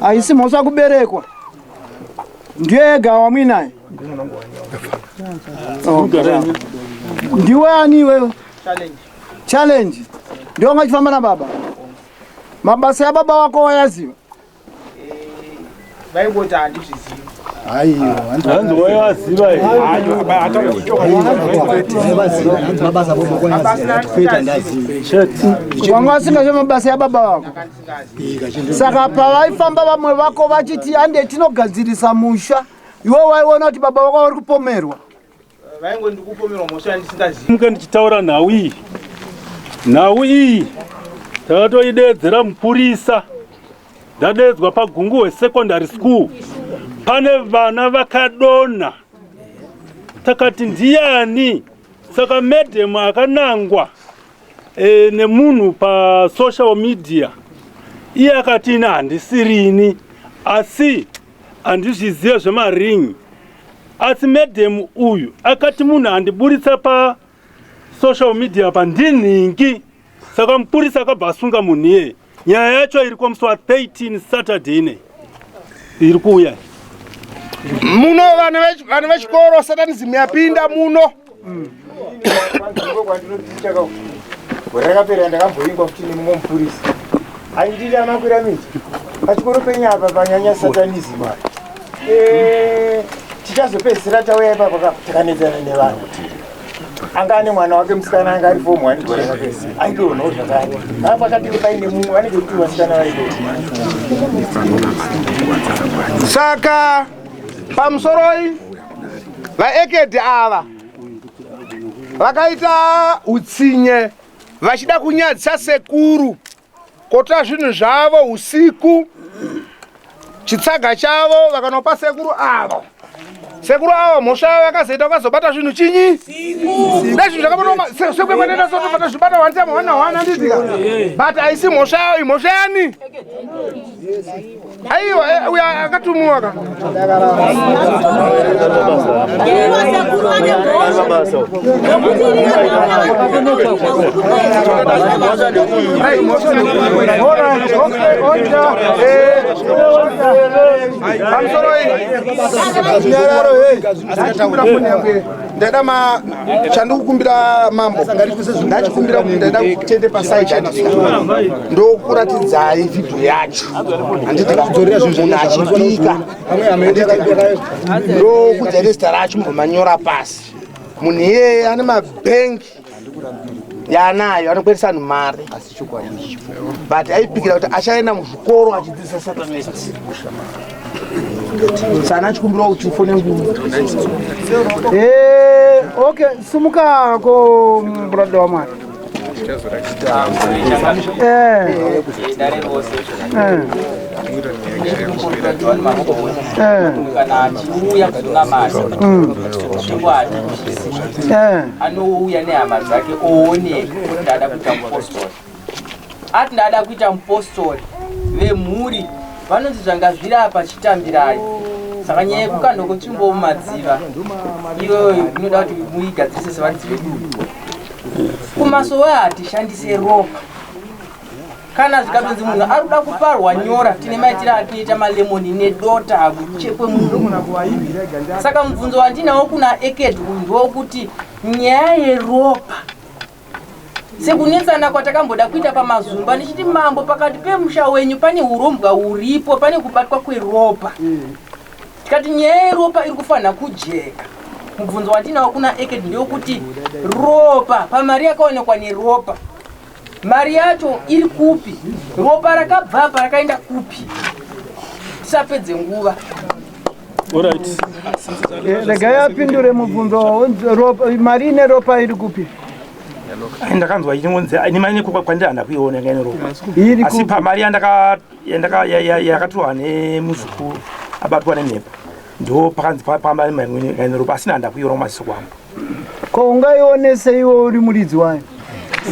Haisi mhosva kuberekwa. Ndiye ega wamuinaye. Oh, Ndiwe ani iwewe? Challenge. Ndiwe wanga uchifamba nababa. Mabasa yababa wako wayaziva. Vaingoti handizvizivi. Hanzi waivaziva Wanga vasingazive mabasa yababa vako. Saka pavaifamba vamwe vako vachiti ande tinogadzirisa musha, iwe waiona kuti baba vako vari kupomerwa. Vaingondikupomerwa mhosva yandisingazivi. Muka ndichitaura nhau iyi. Nhau iyi takatoideedzera mupurisa. Ndadeedzwa paGunguwe Secondary School. Pane vana vakadonha. Takati ndiyani? Saka madam akanangwa nemunhu pasocial media. Iye akati ini handisirini asi handizvizive zvemaringi. Asi madam uyu akati munhu andiburitsa pa social media pa ndinhingi. Saka mupurisa akabva asunga munhu iyeye. Nyaya yacho iri kwamusi wa 13 Saturday ine iri kuuya. Muno vana vechikoro satanism yapinda muno. Gore rakapera ndakamboingwa futi nemumwe mupurisa. Ainditi amakwira miti. Pachikoro penyu apa panyanya satanism apa. Tichazopedzisira tauya ipapo takanetsana nevanhu. Anga ane mwana wake musikana anga ari form 1 gore rakapera. Aidonhawo zvakare. Apa pakati paine mumwe vanenge kuti vasikana vaidonha. Saka pamusoroi vaekedi ava vakaita utsinye vachida kunyadzisa sekuru kotora zvinhu zvavo usiku chitsaga chavo vakanopa sekuru avo. Sekuru avo mhosva yavo yakazoita vakazobata zvinhu chinyi nezvinhu zvakabatwa sekuru vanoenda sotobata zvibata one time one na one handitika but haisi mhosva yavo imhosva yani aiwa uya akatumiwa ka Ndaida ma chandikukumbira mambo ndachikumbira kuti ndaida kutende pasaiti ndokuratidzai vhidhiyo yacho handiti munhu achipika ndokudzai nezita racho mubva manyora pasi munhu iyeye ane mabhengi yaanayo anokweresa vanhu mari but aipikira kuti achaenda muzvikoro achidzidzisa satanist sana achikumbira kuti ufone nguva. Okay, sumuka ko brother wa Mwari. Kana achiuya kuzonamata chokwadi anouya nehama dzake ooneka kuti ndada kuita mupostori. Ati ndada kuita mupostori, vemhuri vanonzi zvanga zviri apa chitambirai. Saka nyaya yekukandwa kwetsvimbo mumadziva iyoyo inoda kuti muigadzirise sevaridzi vedu. Kumasowe hatishandise ropa. Kana zvikatonzi munhu ari kuda kuparwa nyora, tine maitiro atinoita malemoni nedota hakuchekwe munhu. Saka mubvunzo wandinawo kuna Eked uyu ndewokuti nyaya yeropa sekunetsana kwatakamboda kuita pamazumba ndichiti mambo pakati pemusha wenyu pane urombwa huripo, pane kubatwa kweropa. Tikati nyaya yeropa iri kufanira kujeka. Mubvunzo wandinawo kuna Eked ndewokuti ropa pamari yakaonekwa neropa, mari yacho iri kupi? Ropa rakabva apa rakaenda kupi? Tisapedze nguva. Regai apindure mubvunzo. Mari ine ropa iri kupi? Ndakanzwa ichingonzi nemari kwandiri handa kuiona yanga ine ropa. Iri Asi kupi? pamari yakatorwa nemuzukuru abatwa nemhepo ndo pakanzi pamari yanga ine ropa, asi handa kuiona kumaziso kwangu. Ko ungaionese iwe uri muridzi wayo?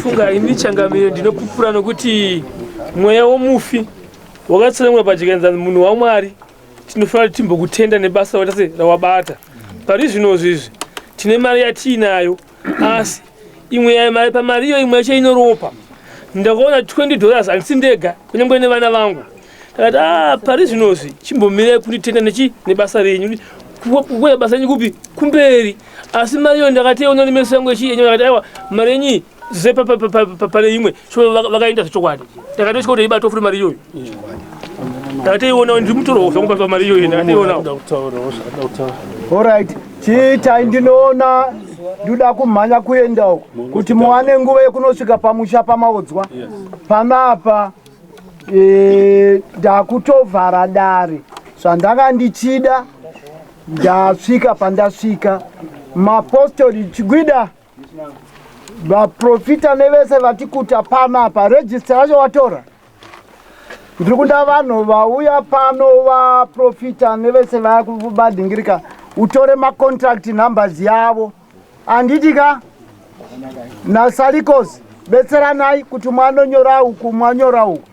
Funga ini changamire ndinopupura nokuti mweya womufi wakatsanangura pachikanza munhu waMwari. Tinofanira kuti timbokutenda nebasa watase rawabata. Pari zvinozvi izvi tine mari yatiinayo, asi imwe ya mari pamari iyo imwe yacho inoropa. Ndakaona 20 dollars handisi ndega, kunyange nevana vangu. Ndakati pari zvinozvi chimbomirai kunditenda nechi nebasa renyu. Kuya basa renyu kupi kumberi. Asi mari iyo ndakateiona nemeso yangu yechi yenyu, ndakati aiwa mari yenyu zve pane imwe. So vakaenda zvechokwadi. Ndakatosvika kuti ibatwa futi mari iyoyo. Ndakatoiona ndiri mutorwa zvangu papa mari iyoyo ndakatoiona. Alright, chiitai ndinoona ndoda kumhanya kuenda uko kuti muwane nguva yekunosvika pamusha pamaodzwa panapa. Ndakutovhara dare zvandanga ndichida, ndasvika pandasvika. Mapostori chigwida, vaprofita nevese vatikuta panapa, register racho watora. Ndiri kuda vanhu vauya pano, vaprofita nevese vakubadhingirika, utore macontract numbers yavo, handiti ka? Nasalikos betseranai kuti mwanonyora uku, mwanyora uku.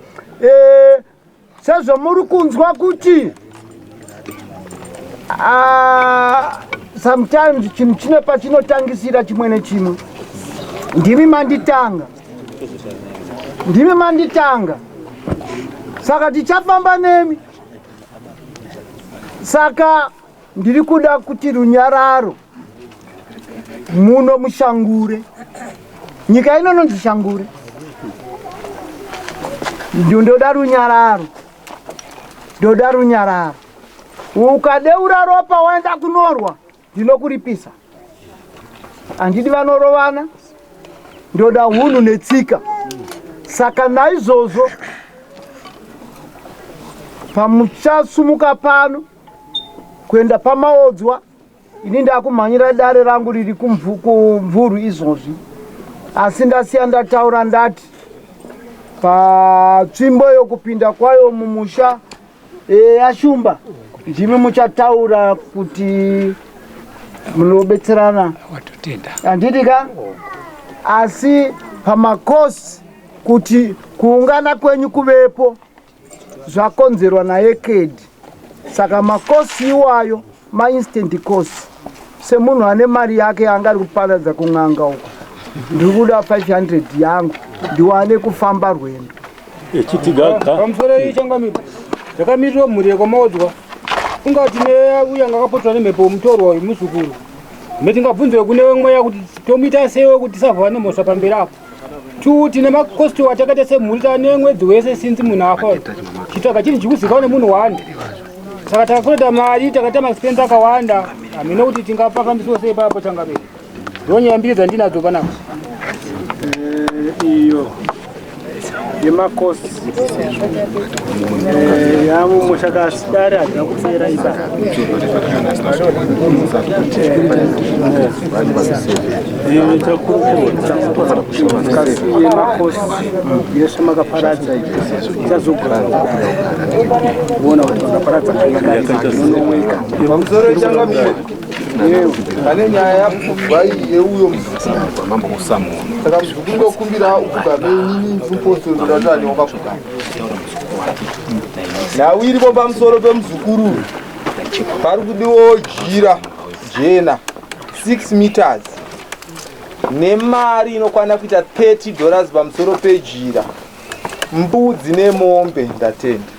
Sezvo muri kunzwa kuti sometimes chinhu chine pachinotangisira chimwe nechimwe. Ndimi manditanga, ndimi manditanga, saka tichafamba nemi. Saka ndiri kuda kuti runyararo muno mushangure. Nyika ino nonzi Shangure. Ndoda runyararo, ndoda runyararo. Ukadeura ropa waenda kunorwa, ndinokuripisa. Handidi vanorovana, ndoda hunhu netsika. Saka naizvozvo pamuchasumuka pano kuenda pamaodzwa, ini ndakumhanyira dare rangu riri kumvuru izvozvi, asi ndasiya ndataura ndati patsvimbo yokupinda kwayo mumusha yashumba, ndimi muchataura kuti munobetserana, handiti ka? Asi pamakosi kuti kuungana kwenyu kuvepo zvakonzerwa naEkedhi, saka makosi iwayo mainstant cost. Semunhu ane mari yake anga ari kuparadza kun'anga uko, ndiri kuda 500 yangu ndiwane kufamba rwendo. Echitigaga. Pamusoro iyi changamiro, takamirira mhuri yekwamaodzwa. Ungati neuya angakapotwa nemhepo, mutorwa uyu muzukuru, me tingabvunzwe kune mweya kuti tomuita seiwo kuti tisavhova nemhosva pamberi apo. Tu tine makosti watakaita semhuri tane mwedzi wese sinzi munhu afa, chitsvaga chinhu chikuzikanwa nemunhu wani. Saka takakureta mari, takaita maexpense akawanda, hamene kuti tingapafambisiwo sei papo changamiro. Ndonyaya mbiri dzandinadzo panapa. Iyo yemakosi yavo muchakasidare hadzina kupera ipa. Kasi yemakosi yese makaparadza ichazogara kuona kuti makaparadza nonoweka. Pamusoro changamire, pane nyaya yapfugwa iyi yeuyo muzukuru. Saka muzukuru ndokumbira upfugame, inini mupostori ndatani wakapfugama. Nhau iripo pamusoro pemuzukuru, pari kudiwawo jira jena 6 meters nemari inokwana kuita $30 pamusoro pejira, mbudzi nemombe. Ndatenda.